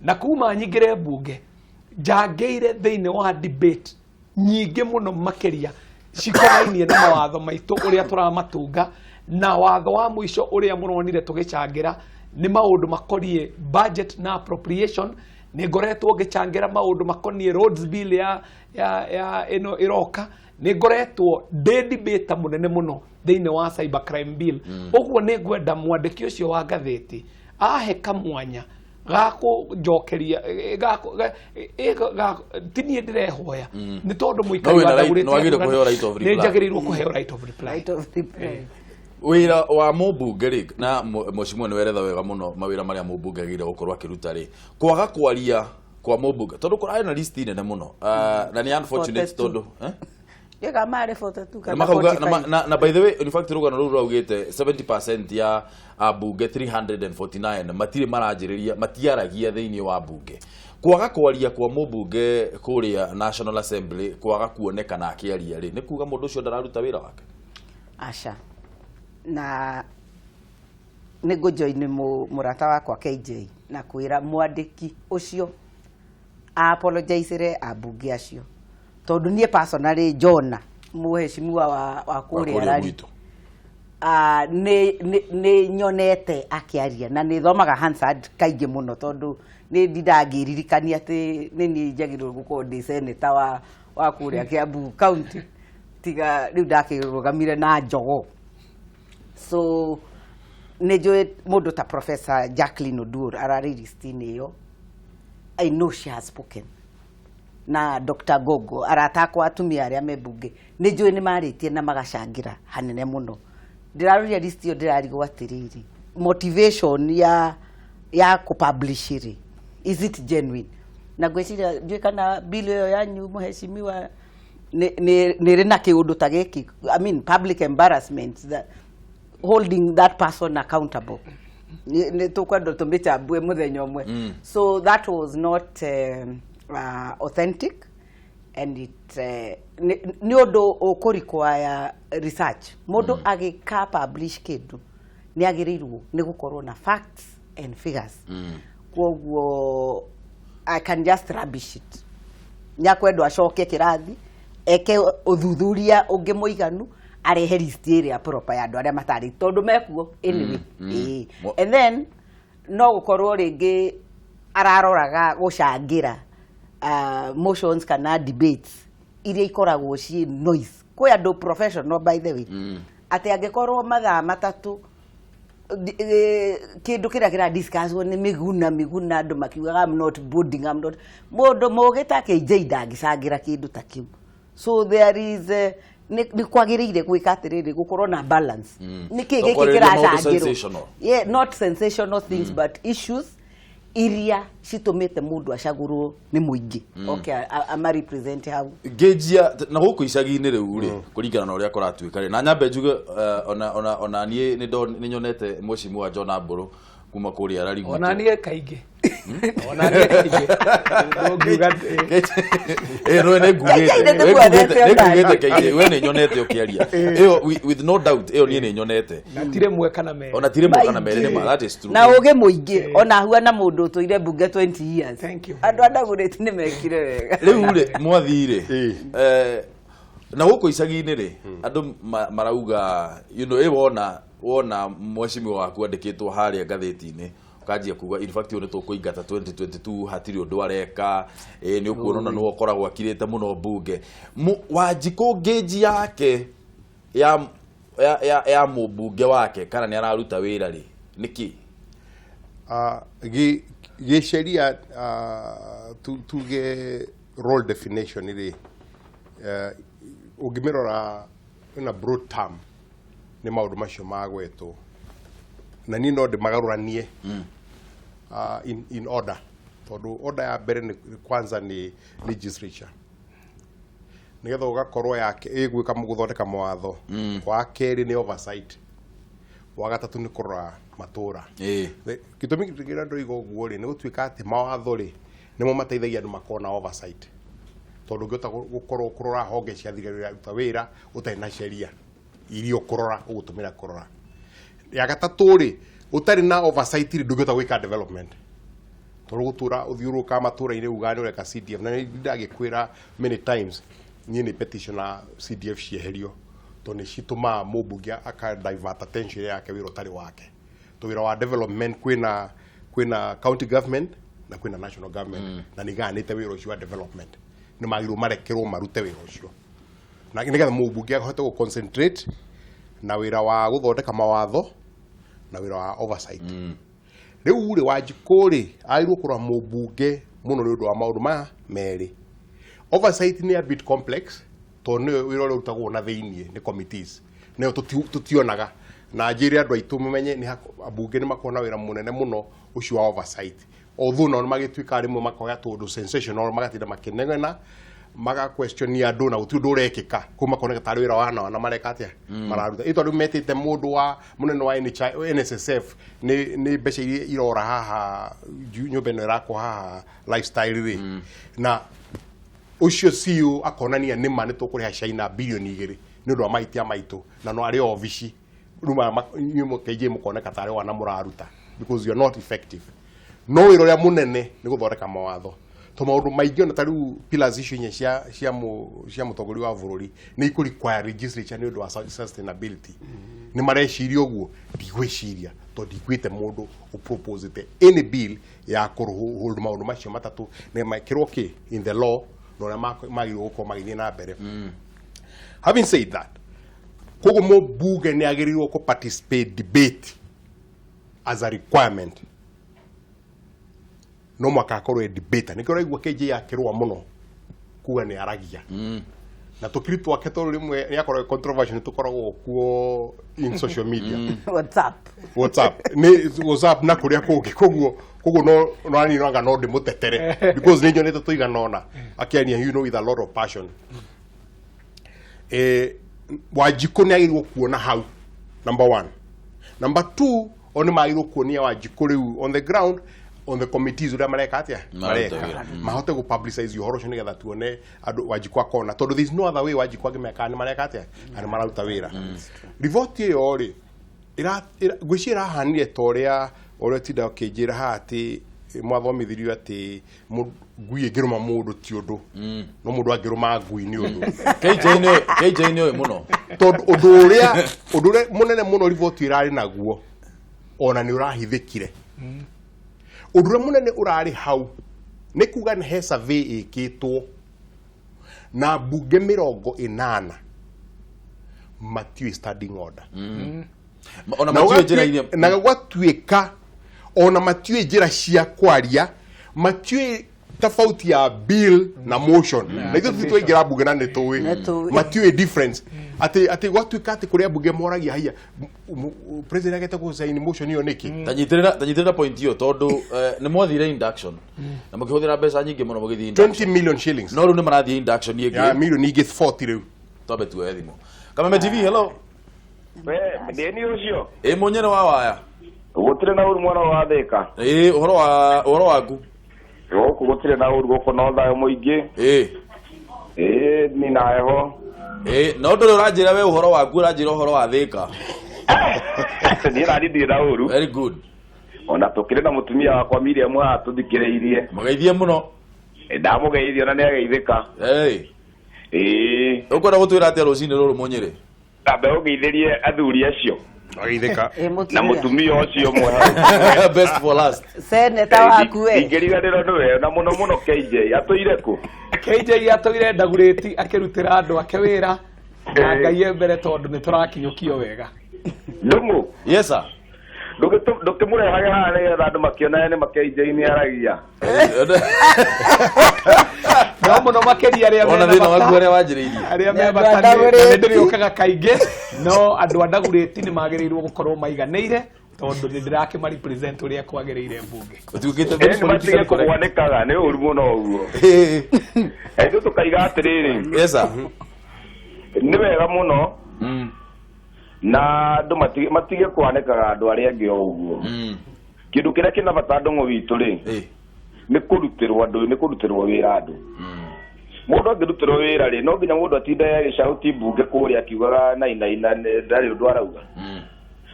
na kuma nyingĩre mbunge njangĩire thĩinĩ wa debate nyingĩ mũno makĩria cikonainie na mawatho maitũ ũrĩa tũramatunga. Na watho wa mũico ũrĩa mũronire tũgĩcangĩra nĩ maũndũ makoniĩ budget na appropriation. Nĩ ngoretwo ngĩcangĩra maũndũ makoniĩ roads bill ya ĩno ĩroka. Nĩ ngoretwo ndĩ debater mũnene mũno thĩinĩ wa cybercrime bill. Ũguo nĩ ngwenda mwandĩki ũcio wa ngathĩti ahe kamwanya gakũnjokeria ti niĩ ndĩrehoya, nĩ tondũ mũikari No wa wĩna Ndagũrĩte nĩ wagĩrĩirwo kũheo right of reply. Nĩ njagĩrĩirwo kũheo right of reply. Right of reply. Wĩra wa mũmbunge rĩ, na mheshimiwa nĩ weretha wega mũno mawĩra marĩa mũmbunge agĩrĩire gũkorwo akĩruta rĩ, kwaga kwaria kwa mũmbunge, tondũ kũrarĩ na list nene mũno. Ah, na nĩ unfortunate 42. Tondũ eh? Ndiũĩ marĩ 42 Na kana makauga na, 45. na by the way, in fact, rũgano rũu rũraugĩte 70% ya ambunge 349 matirĩ maranjĩrĩria, matiaragia thĩinĩ wa mbunge. Kwaga kwaria kwa mũmbunge kũrĩa National Assembly, kwaga kuonekana akĩaria rĩ, nĩ kuga mũndũ ũcio ndararuta wĩra wake? Aca, na nĩ ngũjoini mũrata wakwa KJ na kwĩra mwandĩki ũcio apologizere ambunge acio, tondũ niĩ personally Jona mũheshimiwa wa kũrĩa kũrĩa Rari gwitũ. Ah, nĩ nyonete akĩaria na nĩ thomaga Hansard kaingĩ mũno, tondũ nĩ ndindaga ngĩririkania atĩ nĩ niĩ njagĩrĩirwo gũkorwo ndĩ senator wa kũrĩa Kiambu County, tiga rĩu ndakĩrũgamire na njogo. So nĩ njũĩ mũndũ ta Professor Jacqueline Oduor ararĩ list-inĩ ĩyo. I know she has spoken, na Dr. Gogo, arata akwa atumia arĩa me mbunge, nĩ njũĩ nĩ marĩtie na magacangĩra hanene mũno. Ndĩraroria list ĩyo, ndĩrarigwo atĩrĩrĩ, motivation ya kũpublish rĩ, is it genuine? Na ngwĩciria ndiũĩ kana bill ĩyo yanyu, mũheshimiwa, nĩ ĩrĩ na kĩũndũ ta gĩkĩ, I mean, public embarrassment, that holding that person accountable. Nĩ tũkwenda tũmĩchambue mũthenya ũmwe. So that was not authentic and it nĩ ũndũ ũkũ require research. Mũndũ agĩka publish kĩndũ nĩ agĩrĩirwo nĩ gũkorwo na facts and figures. Kwoguo I can just rubbish it. Nyakwendwo acoke kĩrathi, eke ũthuthuria ũngĩ mũiganu, arehe list ĩrĩa proper ya andũ arĩa matarĩ, tondũ mekuo anyway. Ĩĩ. And then no gũkorwo rĩngĩ araroraga gũcangĩra motions kana debates iria ikoragwo ciĩ noise. Kwĩ andũ professional, by the way, atĩ angĩkorwo mathaa 3 kĩndũ kĩrĩa kĩra discusswo nĩ mĩguna mĩguna, andũ makiugaga, "I'm not boarding, I'm not," mũndũ mũgĩ ta KJ ndangĩcangĩra kĩndũ ta kĩu. So there is nĩ kwagĩrĩire gwĩka atĩrĩrĩ, gũkorwo na balance. Nĩ kĩ To gĩkĩ kwarĩrĩria maũndũ kĩracangĩrwo? sensational. Yeah, not sensational things, but issues iria citũmĩte mũndũ acagũrwo nĩ mũingĩ, okay, ama represent hau. Ngĩnjia na gũkũ icagi-inĩ rĩu rĩ, kũringana na ũrĩa kũratuĩka rĩ, na nyambe njuge ona niĩ nĩ nyonete mheshimiwa John Ambũrũ kuma kũrĩa Rari gwitũ. Ona niĩ kaingĩ, ona niĩ kaingĩ ndũngiuga. Ĩ no nĩ ngugĩte. KJ nĩ ndĩmuonete nĩ ngugĩte. ona. KJ, we nĩ nyonete ũkĩaria ĩyo with no doubt, ĩyo niĩ nĩ nyonete. Na ti rĩmwe kana merĩ. Ona ti rĩmwe kana merĩ, nĩ ma, that is true. Na ũgĩ mũingĩ, ona huana mũndũ ũtũire mbunge 20 years. Thank you. Andũ andagũrĩti nĩ mekire wega. Rĩu rĩ, mwathi rĩ, Ĩ. Na gũkũ icagi-inĩ rĩ, andũ marauga ĩ wona mheshimiwa waku andĩkĩtwo harĩa ngathĩti-inĩ, ũkanjia kuga, in fact, ũyũ nĩ tũkũingata 2022, hatirĩ ũndũ areka. Ĩ nĩ ũkuona ona nĩwe ũkoragwo akirĩte mũno mbunge. Wanjikũ ngĩnji yake ya mũmbunge wake kana nĩ araruta wĩra rĩ, nĩkĩ? Ah, gĩceria tuge role definition rĩ, ũngĩmĩrora in a broad term, nĩ maũndũ macio magwetwo, na niĩ no ndĩmagarũranie. in order, tondũ order ya mbere nĩ kwanza nĩ legislature, nĩgetha ũgakorwo yake ĩgwĩka gũthondeka mawatho. Wa kerĩ nĩ oversight, wa gatatũ nĩ kũrora matũra. Gĩtũmi kĩrĩa ndoiga ũguo rĩ, nĩ gũtuĩka atĩ mawatho rĩ nĩmo mateithagia andũ makorwo na oversight, tondũ ũngĩhota gũkorwo kũrora honge cia thirikari iraruta wĩra ũtarĩ na sheria iria ũkũrora ũgũtũmĩra kũrora. Ya gatatũ rĩ, ũtarĩ na oversight rĩ, ndũngĩhota gwĩka development, tondũ gũtũra ũthiũrũrũkaga matũra-inĩ ugaga nĩ ũreka CDF. Na nĩ ndagĩkwĩra many times, niĩ nĩ petition na CDF cieherio, tondũ nĩ citũmaga mũmbunge aka divert attention yake wĩra ũtarĩ wake. To wĩra wa development, kwĩna county government na kwĩna national government, na nĩ igayanĩte wĩra ũcio wa development, nĩ magĩrĩirwo marekerwo marute wĩra ũcio, na nĩgetha mũmbunge ahote gũ concentrate na wĩra wa gũthondeka mawatho na wĩra wa oversight. Rĩu rĩ, Wanjikũ rĩ, agĩrĩirwo kũrora mũmbunge mũno nĩ ũndũ wa maũndũ maya merĩ. Oversight nĩ a bit complex, tondũ nĩyo wĩra ũrĩa ũrutagwo na thĩiniĩ nĩ committees, nĩyo tũtionaga. Na njĩre andũ aitũ mamenye nĩ ambunge nĩ makoragwo na wĩra mũnene mũno ũcio wa oversight, although nao nĩ magĩtuĩkaga rĩmwe makoya tũndũ sensational, magatinda makĩnegena, maga question andũ na gũtirĩ ũndũ ũrekĩka. Kũu makoneka tarĩ wĩra wa na mareka atĩa mararuta ĩ, tondũ metĩte mũndũ wa mũnene wa NHI, NSSF, nĩ mbeca iria irora haha nyũmba ĩno ĩrakwo haha Lifestyle rĩ, na ũcio CEO akonania nĩma nĩ tũkũrĩha China bilioni 2 nĩ ũndũ wa mahĩtia maitũ, na no arĩ obici rĩu inyuĩ mũkaingĩ mũkoneka tarĩ wana mũraruta because you are not effective. No wĩra ũrĩa mũnene nĩ gũthondeka mawatho, to maũndũ maingĩ, ona ta rĩu pillars icio inya cia mũtongoria wa bũrũri nĩ ikũ require legislature nĩ ũndũ wa sustainability. Nĩ mareciria ũguo? Ndigwĩciria, tondũ ndiguĩte mũndũ ũproposite any bill ya kũhold maũndũ macio matatũ nĩ mekĩrwo kĩ in the law na ũrĩa magĩrĩirwo gũkorwo magĩthiĩ na mbere. Having said that, koguo mũmbunge nĩ agĩrĩirwo kũ participate debate as a requirement, no mwaka akorwo e debater. Nĩkĩo ũraigua KJ akĩrũa mũno kuga nĩ aragia na tũkiri twake, tondũ rĩmwe nĩ akorwo controversial, nĩ tũkoragwo kuo in social media. WhatsApp. WhatsApp, nĩ WhatsApp na kũrĩa kũngĩ. Koguo no no no ndĩmũtetere because nĩ nyonete tũigana ũna akĩaria with a lot of passion. Wanjikũ nĩ agĩrĩirwo kuona hau, number one. Number two, o nĩ magĩrĩirwo kuonia Wanjikũ rĩu on the ground, on the committees, ũrĩa mareka atĩa. Maruta Mareka wĩra. Mahote gũ publicize ũhoro ũcio nĩgetha tuone andũ Wanjikũ akona, tondũ there is no other way Wanjikũ angĩmenya kana nĩ mareka atĩa, kana nĩ mararuta wĩra. Riboti ĩyo rĩ, ngwĩciria ĩrahanire ta ũrĩa tinda ũkĩnjĩra haha atĩ mwathomithirio atĩ ngui ĩngĩrũma mũndũ ti ũndũ, no mũndũ angĩrũma ngui nĩ ũndũ. KJ nĩ ũĩ mũno. Tondũ ũndũ ũrĩa mũnene mũno riboti ĩrarĩ naguo ona nĩ ũrahithĩkire, ũndũ ũrĩa mũnene ũrarĩ hau nĩ kuga nĩ he survey ĩkĩtwo na mbunge 80 matiũĩ standing order. Ona Na matiũĩ njĩra iria na gwatuĩka ona matiũĩ njĩra cia kwaria, matiũĩ tofauti ya bill na motion, na ithuĩ tũthiĩ twaingĩra mbunge na nĩ tũĩ. Nĩ tũĩ. Matiũĩ difference, atĩ gwatuĩka atĩ kũrĩa mbunge moragia haiya, president agete gũcaini motion ĩyo nĩkĩ? Tanyitĩrĩra point ĩyo, tondũ nĩ mwathire induction na mũkĩhũthĩra mbeca nyingĩ mũno mũgĩthiĩ induction. 20 million shillings. No rĩu nĩ marathiĩ induction Ya ĩngĩ. milioni ingĩ 40 rĩu. Twambe tuoye thimũ. Kameme TV, hello. We, ndĩni ũcio. Ĩ, mũnyene wa waya. Gũtirĩ na ũru, mwana wa Thĩka. Ĩ, ũhoro waku? Gũkũ gũtirĩ na ũru, gũkũ no thayũ mũingĩ. Ĩ, ni na heho. Ĩ, no ndũrĩ ũranjĩra we ũhoro waku, ũranjĩra ũhoro wa Thĩka. Niĩ nani ndirĩ na ũru. Very good. Ona tũkĩrĩ na mũtumia wakwa Miriam haha tũthikĩrĩirie. Mũgeithie mũno. Ndamũgeithia ona nĩ ageithĩka. Ĩ. Ĩ. Ũkwenda gũtwĩra atĩa rũcinĩ rũrũ, mũnyĩrĩ? Ndambe ũgeithĩrie athuri acio. Ageithĩka. Ĩ, na mũtumia. Mũtumia ũcio ũmwe hau. Best for last. Seneta waku we. Ingĩriganĩrwo nĩwe na mũno mũno KJ atũire kũ? KJ atũire ndagurĩti akĩrutĩra andũ ake wĩra na Ngai e mbere, tondũ nĩ tũrakinyũkio wega. Ndũng'ũ. Yes sir. Ndũkĩmũrehage haha nĩgetha andũ makĩonane nĩ ma KJ nĩ aragia. No mũno makĩria arĩa Ona mena thĩna waku bata. ũrĩa wanjĩrĩirie. Arĩa Nĩ me andũ bata a Ndagũrĩti. nĩ ndĩrĩũkaga kaingĩ, no andũ a Ndagũrĩti nĩ magĩrĩirwo gũkorwo maiganĩire. Tondu nĩ ndĩrakĩma represent ũrĩa kwagĩrĩire mbunge. Ũtuĩkĩte very politically correct. Kũgwanĩkaga nĩ ũru mũno ũguo. Ithuĩ tũkaiga atĩrĩrĩ. Yes sir. Nĩ wega mũno. Na andũ matige kwanĩkaga andũ arĩa angĩ o ũguo. Kĩndũ kĩrĩa kĩna bata ndũng'ũ witũ rĩ, nĩ kũrutĩrwo andũ, nĩ kũrutĩrwo wĩra andũ. Mũndũ angĩrutĩrwo wĩra rĩ, no nginya mũndũ atinde agĩcauti mbunge kũrĩa akiugaga nainaina ndarĩ ũndũ arauga.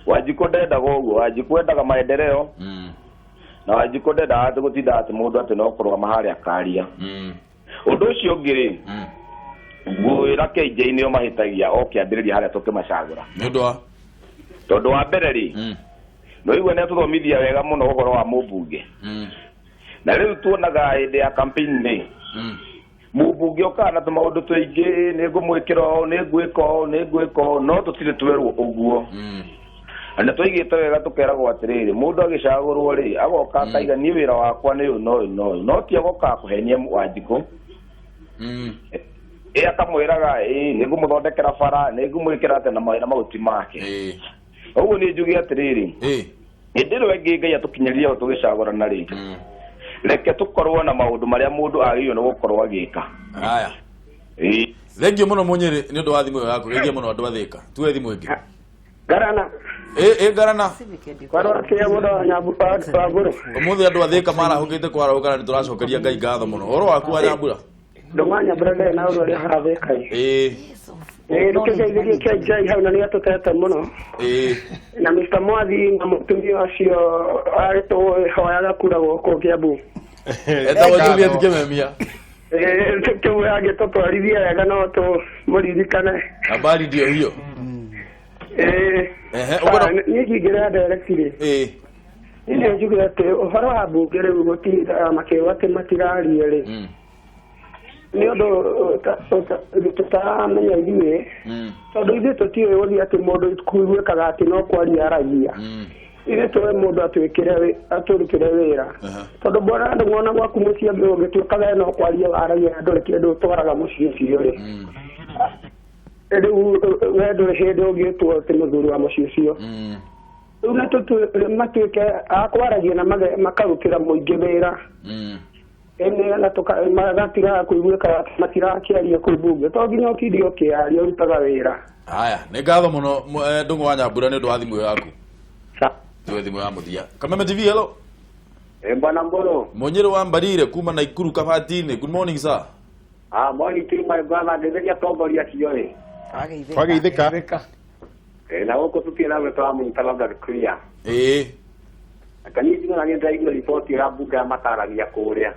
Wanjikũ ndendaga ũguo, Wanjikũ endaga maendeleo. Na Wanjikũ ndendaga atĩ gũtinda atĩ mũndũ atĩ no kũrũgama harĩa akaria. Ũndũ ũcio ũngĩ rĩ, ngwĩra KJ nĩo mahĩtagia o kĩambĩrĩria harĩa tũkĩmacagũra. Nĩ ũndũ wa? Tondũ wa mbere rĩ, no igua nĩ atũthomithia wega mũno ũhoro wa mũmbunge. Na rĩu tuonaga hĩndĩ ya campaign rĩ, mũmbunge okaga na tũmaũndũ tũingĩ, nĩ ngũmwĩkĩra ũũ, nĩ ngwĩka ũũ, nĩ ngwĩka ũũ, no tũtirĩ twerwo ũguo. Na tũigĩte wega tũkeragwo atĩrĩrĩ, mũndũ agĩcagũrwo rĩ, agoka akaiga niĩ wĩra wakwa nĩ ũyũ na ũyũ na ũyũ, no ti agoka kũhenia Wanjikũ. Ĩ akamwĩraga ĩ nĩ ngũmũthondekera bara, nĩ ngũmwĩkĩra atĩ na mawĩra mahuti make. Ũguo niĩ njuge atĩrĩrĩ, hĩndĩ ĩrĩa ĩngĩ Ngai atũkinyĩria ho tũgĩcagũrana rĩ, reke tũkorwo na maũndũ marĩa mũndũ agĩrĩirwo nĩ gũkorwo agĩka. Haya. Thengiũ mũno Mũnyĩrĩ nĩ ũndũ wa thimũ ĩyo yaku, geithia mũno andũ a Thĩka. Tuoe thimũ ĩngĩ. Ngarana. Ĩ Ngarana. Kwarora mũndũ wa Nyambura. Ũmũthĩ andũ a Thĩka marahũkĩte kwarahũka na nĩtũracokeria Ngai ngatho mũno. Ũhoro waku wa Nyambura? Ndũng'a Nyambura ndarĩ na ũndũ ũrĩa harathĩka. Ĩ. Ĩ ndũkĩgeithĩrie KJ hau na nĩatũtete mũno. Ĩ. Na Mr. Mwathi na mũtumia ũcio arĩtũhoyaga kura gũkũ Kiambu. Etagwo Juliet Kĩmemia. Kĩmwe angĩtũtwarithia wega no tũmũririkane. Habari ndio hiyo. Ĩ. Ehe, ũkwenda Niĩ ingĩrĩa direct rĩ. Ĩ. Niĩ njuge atĩ ũhoro wa mbunge rĩu gũtinda makĩuga atĩ matiraria rĩ. Nĩ ũndũ tũtaramenya ithuĩ, tondũ ithuĩ tũtiũĩ gũthiĩ atĩ mũndũ kũiguĩkaga atĩ no kwaria aragia. Ithuĩ tũĩ mũndũ atũrutĩre wĩra. Tondũ mbona andũ mona gwaku mũciĩ ũngĩtuĩka we no kwaria waragia na ndũrĩ kĩndũ ũtwaraga mũciĩ ũcio rĩ. Rĩu we ndũrĩ hĩndĩ ũngĩtwo atĩ mũthuri wa mũciĩ ũcio. Rĩu na matuĩke a kwaragia na makarutĩra mũingĩ wĩra. Ene magatigaga kũiguĩka matirakĩaria kũu mbunge, to nginya ũtinde ũkĩaria ũrutaga wĩra. Haya, nĩ ngatho mũno Ndũng'ũ wa Nyambura nĩ ũndũ wa thimũ ĩyo yaku. Tuoe thimũ ya mũthia. Kameme TV, hello. Bwana Mboro. Mũnyĩrĩ wa Mbarire kuma Naikuru Kabatini. Good morning sir. Ah, morning to my brother, ngetheria atongoria acio ĩ. Twageithĩka. Na gũkũ tũtirĩ na tũramũnyita labda clear. Ĩ. Kani njino na nĩ riboti ya mbunge ya mataragia kũrĩa.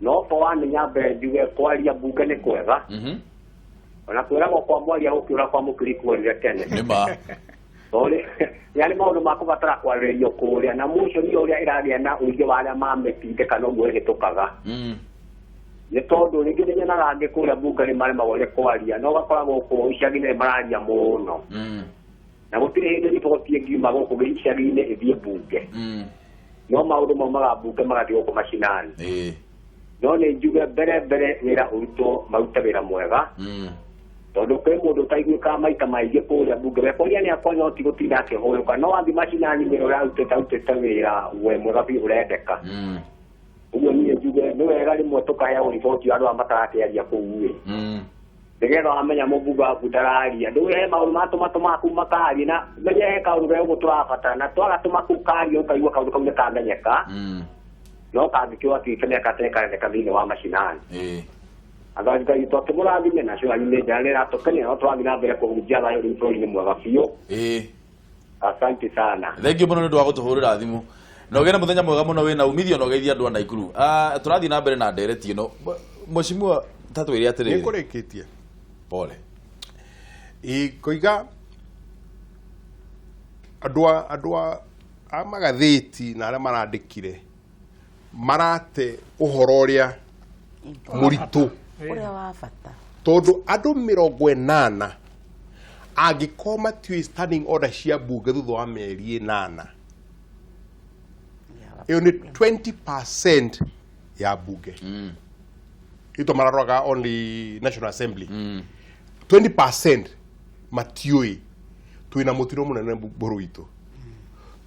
No for one nyambe njuge kwaria mbunge nĩ kwega. Ona kwĩragwo kwa mwaria gũkĩũra kwa mũkiri kuorire tene. Nĩ ma. Tondũ yarĩ maũndũ ma kũbatara kwarĩrĩrio kũrĩa na motion ũrĩa ĩragĩa na ũingĩ wa arĩa mamĩtindĩka noguo ĩhĩtũkaga. Nĩ tondũ rĩngĩ nĩ nyonaga angĩ kũrĩa mbunge nĩ maremagwo nĩ kwaria no ũgakora gũkũ icagi-inĩ nĩ mararia mũno. Na gũtirĩ hĩndĩ riboti ĩngiuma gũkũ icagi-inĩ ĩthiĩ mbunge. No maũndũ maumaga mbunge magathiĩ gũkũ macinani. No nĩ njuge mbere mbere wĩra ũrutwo marute wĩra mwega. Tondũ kwĩ mũndũ ũtaiguĩkaga maita maingĩ kũrĩa mbunge we kwaria nĩ akwaria no ti gũtinda akĩhũyũka no wathiĩ macinani wĩra ũrĩa arutĩte wĩra we mwega biũ ũrendeka. Ũguo niĩ njuge nĩ wega rĩmwe tũkaheagwo riboti andũ aya matarakĩaria kũu ĩ. Nĩgetha wamenya mũmbunge waku ndararia ndũĩ he maũndũ matũmatũmaga kũu makaria na menye he kaũndũ ke ũguo tũrabatara na twagatũma kũu karia ũkaigua kaũndũ kau nĩ kamenyeka no kangĩkĩũa kĩkeneka thĩinĩ wa macinani. Athaki Ngai twakĩmũrathime na cio anyu nĩ njega nĩ ĩratũkenia no tũrathiĩ na mbere kũhunjia thayũ rĩu bũrũri-inĩ mwega biũ. Asante sana. Thengiũ mũno nĩ ũndũ wa gũtũhũrĩra thimũ. Na ũgĩe na mũthenya mwega mũno wĩna umithio na ũgeithie andũ a Naikuru. Tũrathiĩ na mbere na ndereti ĩno. Mheshimiwa ta twĩre atĩrĩrĩ. Nĩngũrĩkĩtie. Pole. Ĩ ngoiga andũ a magathĩti na arĩa marandĩkire marate ũhoro ũrĩa mũritũ ũrĩa wa bata tondũ andũ 80 angĩkorwo matiũĩ standing order cia mbunge thutha wa mĩeri 8 ĩyo nĩ 20% ya mbunge. Ito mararoraga only National Assembly. 20% matiũĩ twĩna mũtino mũnene bũrũri witũ.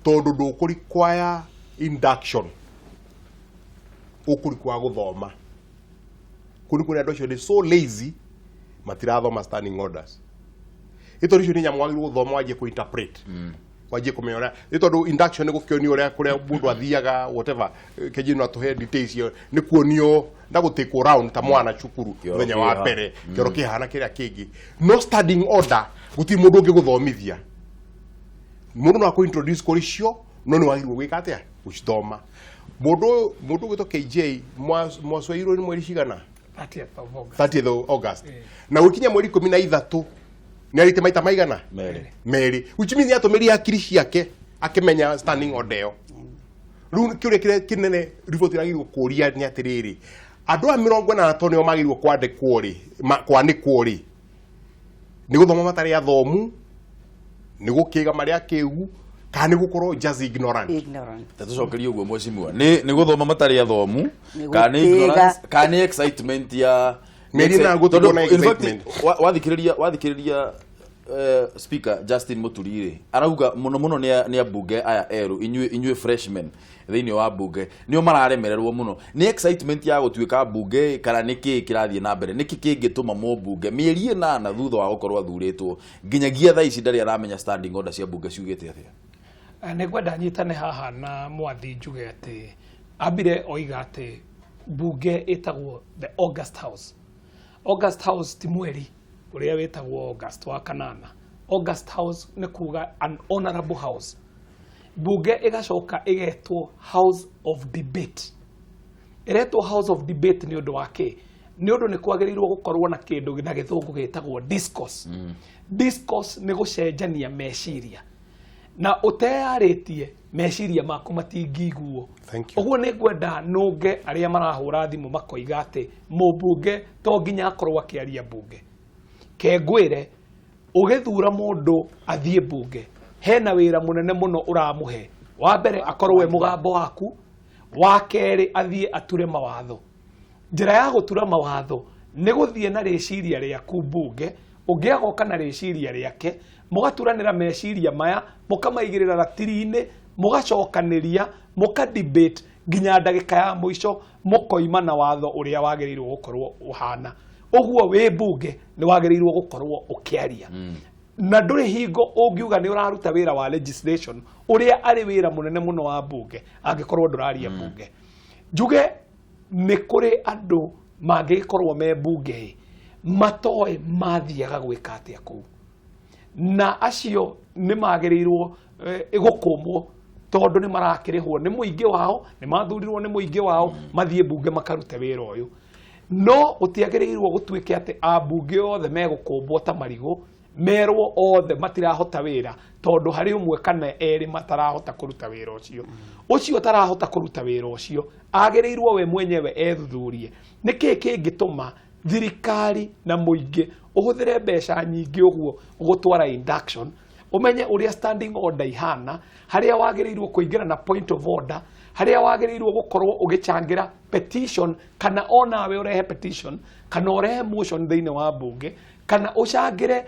Tondũ ndũkũ require induction, ũkũ require gũthoma. Kũu nĩ kũrĩa andũ acio nĩ so lazy, matirathoma standing orders. Nĩ tondũ icio nĩ nyamũ wagĩrĩirwo gũthoma, wanjie kũ interpret, wanjie kũmenya ũrĩa, nĩ tondũ induction nĩ gũkĩonio ũrĩa kũrĩa mũndũ athiaga, whatever. Kenji no atũhe details cio, nĩ kuonio na gũtĩkwo round ta mwana cukuru. Kĩoro mũthenya wa kĩha. mbere, kĩoro kĩhana kĩrĩa kĩngĩ. No standing order gũtirĩ mũndũ ũngĩgũthomithia. Mũndũ no akũ introduce kũrĩ cio, no nĩ wagĩrĩirwo gwĩka atĩa? Gũcithoma. Mũndũ ũgwĩtwo KJ mwacoirwo nĩ mweri cigana? 30th of August. 30th of August, na gũkinya mweri 13 nĩ arĩte maita maigana? Merĩ. Merĩ, which means nĩ atũmĩrire hakiri ciake akĩmenya standing order ĩyo. Rĩu kĩũria kĩrĩa kĩnene riboti ĩragĩrĩirwo kũũria nĩ atĩrĩrĩ, andũ aya 80 tondũ nĩo magĩrĩirwo kwandĩkwo rĩ, kwanĩkwo rĩ, nĩ gũthoma matarĩ athomu, nĩ gũkĩga marĩ akĩgu, kana nĩ gũkorwo just ignorant? Ignorant. Tatucokerie ũguo, mheshimiwa, nĩ gũthoma matarĩ athomu Nĩ kana nĩ gũkĩga. ignorance kana nĩ excitement ya Mĩeri ĩna gũtigwo Tondũ, na in fact, excitement. Wathikĩrĩria Speaker Justin Muturi rĩ, arauga mũno mũno nĩ ambunge aya erũ, inyuĩ freshmen thĩinĩ wa mbunge, nĩo mararemererwo mũno nĩ excitement ya gũtuĩka mbunge, kana nĩ kĩĩ kĩrathiĩ na mbere? Nĩkĩ kĩngĩtũma mũmbunge mĩeri 8 thutha wa gũkorwo athurĩtwo nginyagia thaa ici ndarĩ aramenya standing order cia mbunge ciugĩte atĩa? Nĩ ngwenda nyitane haha na mwathi, njuge atĩ ambire oiga atĩ mbunge ĩtagwo the August House. August House ti mweri ũrĩa wĩtagwo August wa kanana. August House nĩ kuga an honorable house. Mbunge ĩgacoka ĩgetwo house of debate. Ĩretwo house of debate nĩ ũndũ wa kĩ? Nĩ ũndũ nĩ kwagĩrĩirwo gũkorwo na kĩndũ na gĩthũngũ gĩtagwo discourse. Discourse nĩ gũcenjania meciria, na ũteyarĩtie meciria maku matingĩiguo. Thank you. Ũguo nĩ ngwenda nũnge arĩa marahũra thimũ makoiga atĩ mũmbunge to nginya akorwo akĩaria mbunge. Kengwĩre, ũgĩthura mũndũ athiĩ mbunge, hena wĩra mũnene mũno ũramũhe. Wa mbere, akorwo we mũgambo waku. Wa kerĩ, athiĩ ature mawatho. Njĩra ya gũtura mawatho nĩ gũthiĩ na rĩciria rĩaku mbunge, ũngĩ agoka na rĩciria rĩake, mũgaturanĩra meciria maya, mũkamaigĩrĩra ratiri-inĩ, mũgacokanĩria, mũka debate nginya ndagĩka ya mũico, mũkoima na watho ũrĩa wagĩrĩirwo gũkorwo ũhana. Ũguo wĩ mbunge nĩ wagĩrĩirwo gũkorwo ũkĩaria, na ndũrĩ hingo ũngiuga nĩ ũraruta wĩra wa legislation, ũrĩa arĩ wĩra mũnene mũno wa mbunge, angĩkorwo ndũraria mbunge. Njuge nĩ kũrĩ andũ mangĩgĩkorwo me mbunge ĩ matoĩ mathiaga gwĩka atĩa kũu, na acio nĩ magĩrĩirwo gũkũmwo, tondũ nĩ marakĩrĩhwo nĩ mũingĩ wao, nĩ mathurirwo nĩ mũingĩ wao mathiĩ mbunge makarute wĩra ũyũ. No gũtiagĩrĩirwo gũtuĩke atĩ ambunge othe megũkũmbwo ta marigũ, merwo othe matirahota wĩra tondũ harĩ ũmwe kana erĩ matarahota kũruta wĩra ũcio. Ũcio ũtarahota kũruta wĩra ũcio agĩrĩirwo we mwenyewe ethuthurie nĩkĩĩ kĩngĩtũma thirikari na mũingĩ ũhũthĩre mbeca nyingĩ ũguo gũtwara induction, ũmenye ũrĩa standing order ihana, harĩa wagĩrĩirwo kũingĩra na point of order, harĩa wagĩrĩirwo gũkorwo ũgĩcangĩra petition, kana onawe ũrehe petition kana ũrehe motion thĩinĩ wa mbunge, kana ũcangĩre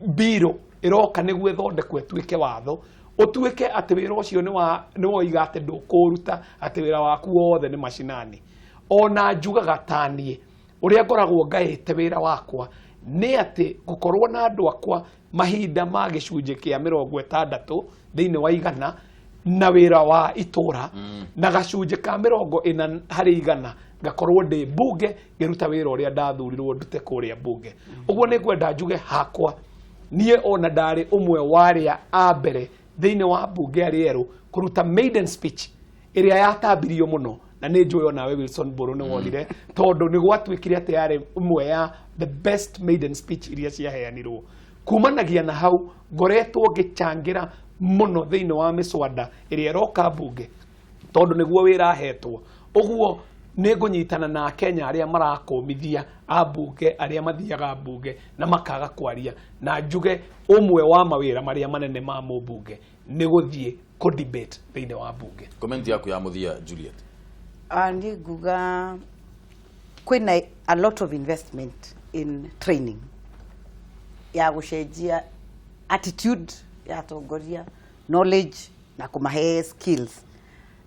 mbirũ ĩroka nĩguo ĩthondekwo ĩtuĩke watho. Ũtuĩke atĩ wĩra ũcio nĩ woiga atĩ ndũkũruta, atĩ wĩra waku wothe nĩ macinani. Ona njugaga taniĩ ũrĩa ngoragwo ngaĩte wĩra wakwa nĩ atĩ gũkorwo na andũ akwa mahinda ma gĩcunjĩ kĩa 60 thĩinĩ wa igana na wĩra wa itũra, na gacunjĩ ka 40% ngakorwo ndĩ mbunge ngĩruta wĩra ũrĩa ndathurirwo ndute kũrĩa mbunge. Ũguo nĩ ngwenda njuge hakwa niĩ ona ndarĩ ũmwe wa arĩa a mbere thĩinĩ wa mbunge arĩa erũ kũruta maiden speech ĩrĩa yatambirio mũno, na nĩ njũĩ onawe Wilson Mbũrũ nĩ wonire, tondũ nĩ gwatuĩkire atĩ yarĩ ĩmwe ya the best maiden speech iria ciaheanirwo. Kumanagia na hau ngoretwo ngĩcangĩra mũno thĩinĩ wa mĩswada ĩrĩa ĩroka mbunge, tondũ nĩguo wĩra hetwo. Ũguo nĩ ngũnyitana na Akenya arĩa marakũmithia ambunge arĩa mathiaga mbunge na makaga kwaria, na njuge ũmwe wa mawĩra marĩa manene ma mũmbunge nĩ gũthiĩ kũ debate thĩinĩ wa mbunge. Comment yaku ya mũthia, Juliet. Niĩ nguga kwĩna a lot of investment in training ya gũcenjia attitude ya atongoria, knowledge. na kũmahe skills,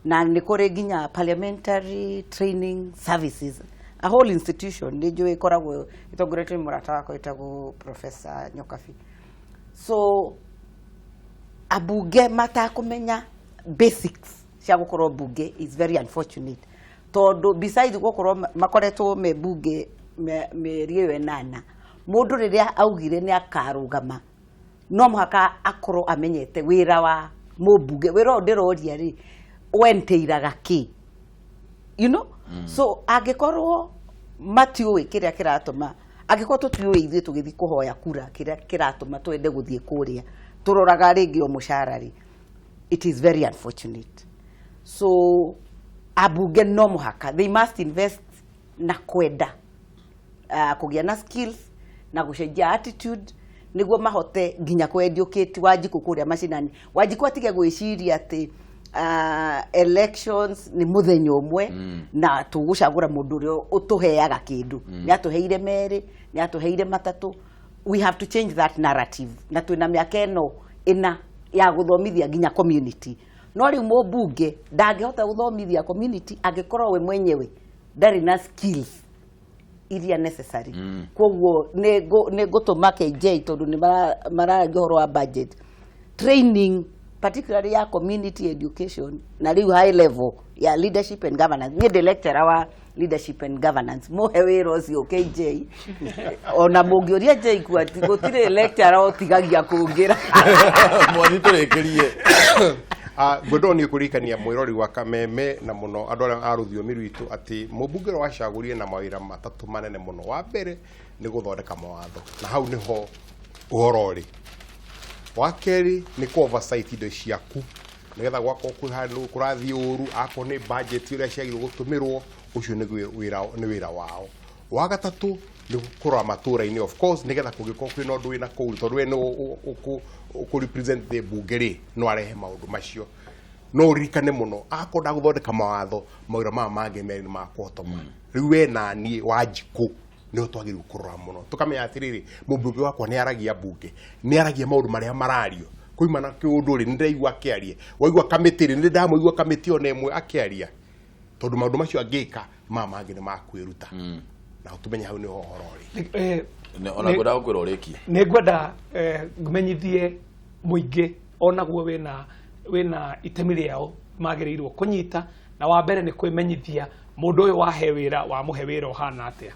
na nĩ kũrĩ nginya parliamentary training services, a whole institution nĩ njũĩ ĩkoragwo ĩtongoretio nĩ mũrata wakwa wĩtagwo Professor Nyokabi. So ambunge matakũmenya basics cia gũkorwo bunge is very unfortunate, tondũ besides gũkorwo makoretwo me bunge mĩeri ĩyo 8, mũndũ rĩrĩa augire nĩ akarũgama no mũhaka akorwo amenyete wĩra wa mũmbunge. Wĩra ũyũ ndĩroria rĩ, wentĩiraga kĩ, you know? So angĩkorwo matiũĩ kĩrĩa kĩratũma, angĩkorwo tũtiũĩ ithuĩ tũgĩthiĩ kũhoya kura kĩrĩa kĩratũma twende gũthiĩ kũrĩa, tũroraga rĩngĩ o mũcara rĩ, it is very unfortunate. So ambunge no mũhaka they must invest na kwenda kũgĩa na skills na gũcenjia attitude nĩguo mahote nginya kũ-educate Wanjikũ kũrĩa macinani. Wanjikũ atige gwĩciria atĩ elections nĩ mũthenya ũmwe na tũgũcagũra mũndũ ũrĩa ũtũheaga kĩndũ. Nĩ atũheire 2, nĩ atũheire 3. We have to change that narrative, na twĩna mĩaka ĩno 4 ya gũthomithia nginya community. No rĩu mũmbunge ndangĩhota gũthomithia community angĩkorwo we mwenyewe ndarĩ na skills iria necessary. Koguo nĩ ngũtũma KJ tondũ nĩ mararagia ũhoro wa budget training, particularly ya community education, na rĩu high level ya leadership and governance. Niĩ ndĩ lecturer wa leadership and governance, mũhe wĩra ũcio KJ. Ona mũngĩũria J ku atĩ gũtirĩ lecturer ũtigagia kũngĩra. Mwathi tũrĩkĩrie. Ngwenda niĩ kũririkania mwĩrori wa Kameme na mũno andũ arĩa a rũthiomi rwitũ atĩ mũmbunge ũrĩa wacagũrire na mawĩra 3 manene mũno. Wa mbere nĩ gũthondeka mawatho, na hau nĩho ũhoro ũrĩ. Wa kerĩ nĩ kũ oversight indo ciaku nĩgetha gwakorwo kwĩ handũ kũrathiĩ ũru, akorwo nĩ budget ũrĩa ciagĩrĩirwo gũtũmĩrwo, ũcio nĩ wĩra wao. Wa gatatũ nĩ kũrora matũra-inĩ, of course, nĩgetha kũngĩkorwo kwĩna ũndũ wĩna kũu, tondũ we nĩ ũkũ represent the bunge rĩ, no arehe maũndũ macio. No ũririkane mũno akorwo ndagũthondeka mawatho, mawĩra maya mangĩ merĩ nĩ makũhotoma. Rĩu we na niĩ Wanjikũ nĩho twagĩrĩirwo kũrora mũno, tũkamenya atĩrĩrĩ, mũmbunge wakwa nĩ aragia bunge, nĩ aragia maũndũ marĩa marario. Koima na kĩũndũ rĩ, nĩ ndĩraigua akĩaria, waigua kamĩtĩ rĩ, nĩ ndamũigua kamĩtĩ ona ĩmwe akĩaria, tondũ maũndũ macio angĩka maya mangĩ nĩ makwĩruta. Na ũtũmenye hau nĩho ũhoro ũrĩ. Ona ngwendaga gũkwĩra ũrĩkie. Nĩ ngwenda menyithie mũingĩ onaguo wĩna itemi rĩao magĩrĩirwo kũnyita, na wa mbere nĩ kwĩmenyithia mũndũ ũyũ wahe wĩra wamũhe wĩra ũhana atĩa.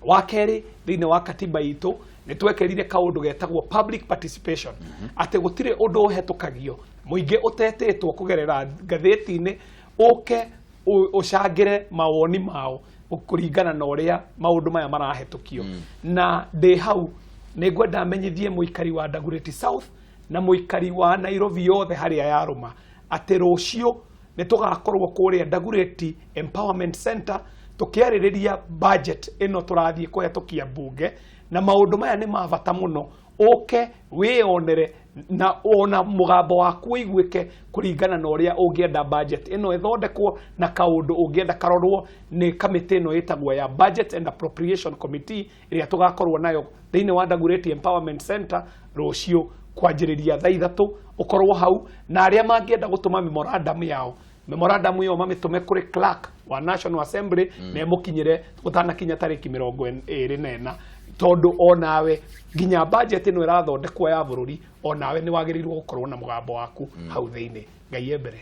Wa kerĩ, thĩinĩ wa katiba itũ nĩ twekĩrire kaũndũ getagwo public participation, atĩ gũtirĩ ũndũ ũhetũkagio mũingĩ ũtetĩtwo kũgerera ngathĩti-inĩ ũke ũcangĩre mawoni mao kũringana na ũrĩa maũndũ maya marahetũkio. Na ndĩ hau nĩ ngwenda menyithie mũikari wa Dagoretti South na mũikari wa Nairobi yothe harĩa yarũma atĩ rũciũ nĩ tũgakorwo kũrĩa Dagoretti Empowerment Center tũkĩarĩrĩria budget ĩno tũrathiĩ kũhetũkia bunge, na maũndũ maya nĩ ma bata mũno, ũke wĩyonere na ona mũgambo waku ũiguĩke kũringana na ũrĩa ũngĩenda budget ĩno ĩthondekwo, na kaũndũ ũngĩenda karorwo nĩ kamĩtĩ ĩno ĩtagwo ya Budget and Appropriation Committee ĩrĩa tũgakorwo nayo thĩinĩ wa Dagoretti Empowerment Center rũciũ kwanjĩrĩria thaa 3. Ũkorwo hau, na arĩa mangĩenda gũtũma memorandum yao, memorandum ĩyo mamĩtũme kũrĩ clerk wa National Assembly na ĩmũkinyĩre gũtanakinya tarĩki 24, tondũ onawe nginya budget ĩno ĩrathondekwo ya bũrũri, onawe nĩ wagĩrĩirwo gũkorwo na mũgambo waku hau thĩinĩ. Ngai e mbere.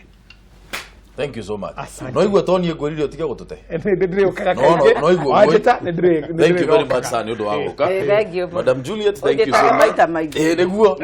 Thank you so much. Asante. No igua toni ngwĩrire ũtige gũtũte. Nĩ ndĩrĩũkaga No, no, kaingĩ. no igua. Wanjĩta, nĩ Thank you very ndĩrĩũkaga. much sir nĩ ũndũ wa gũka. Thank you. Madam Juliet, thank you so Ũnjĩtaga much. maita maingĩ. Nĩguo.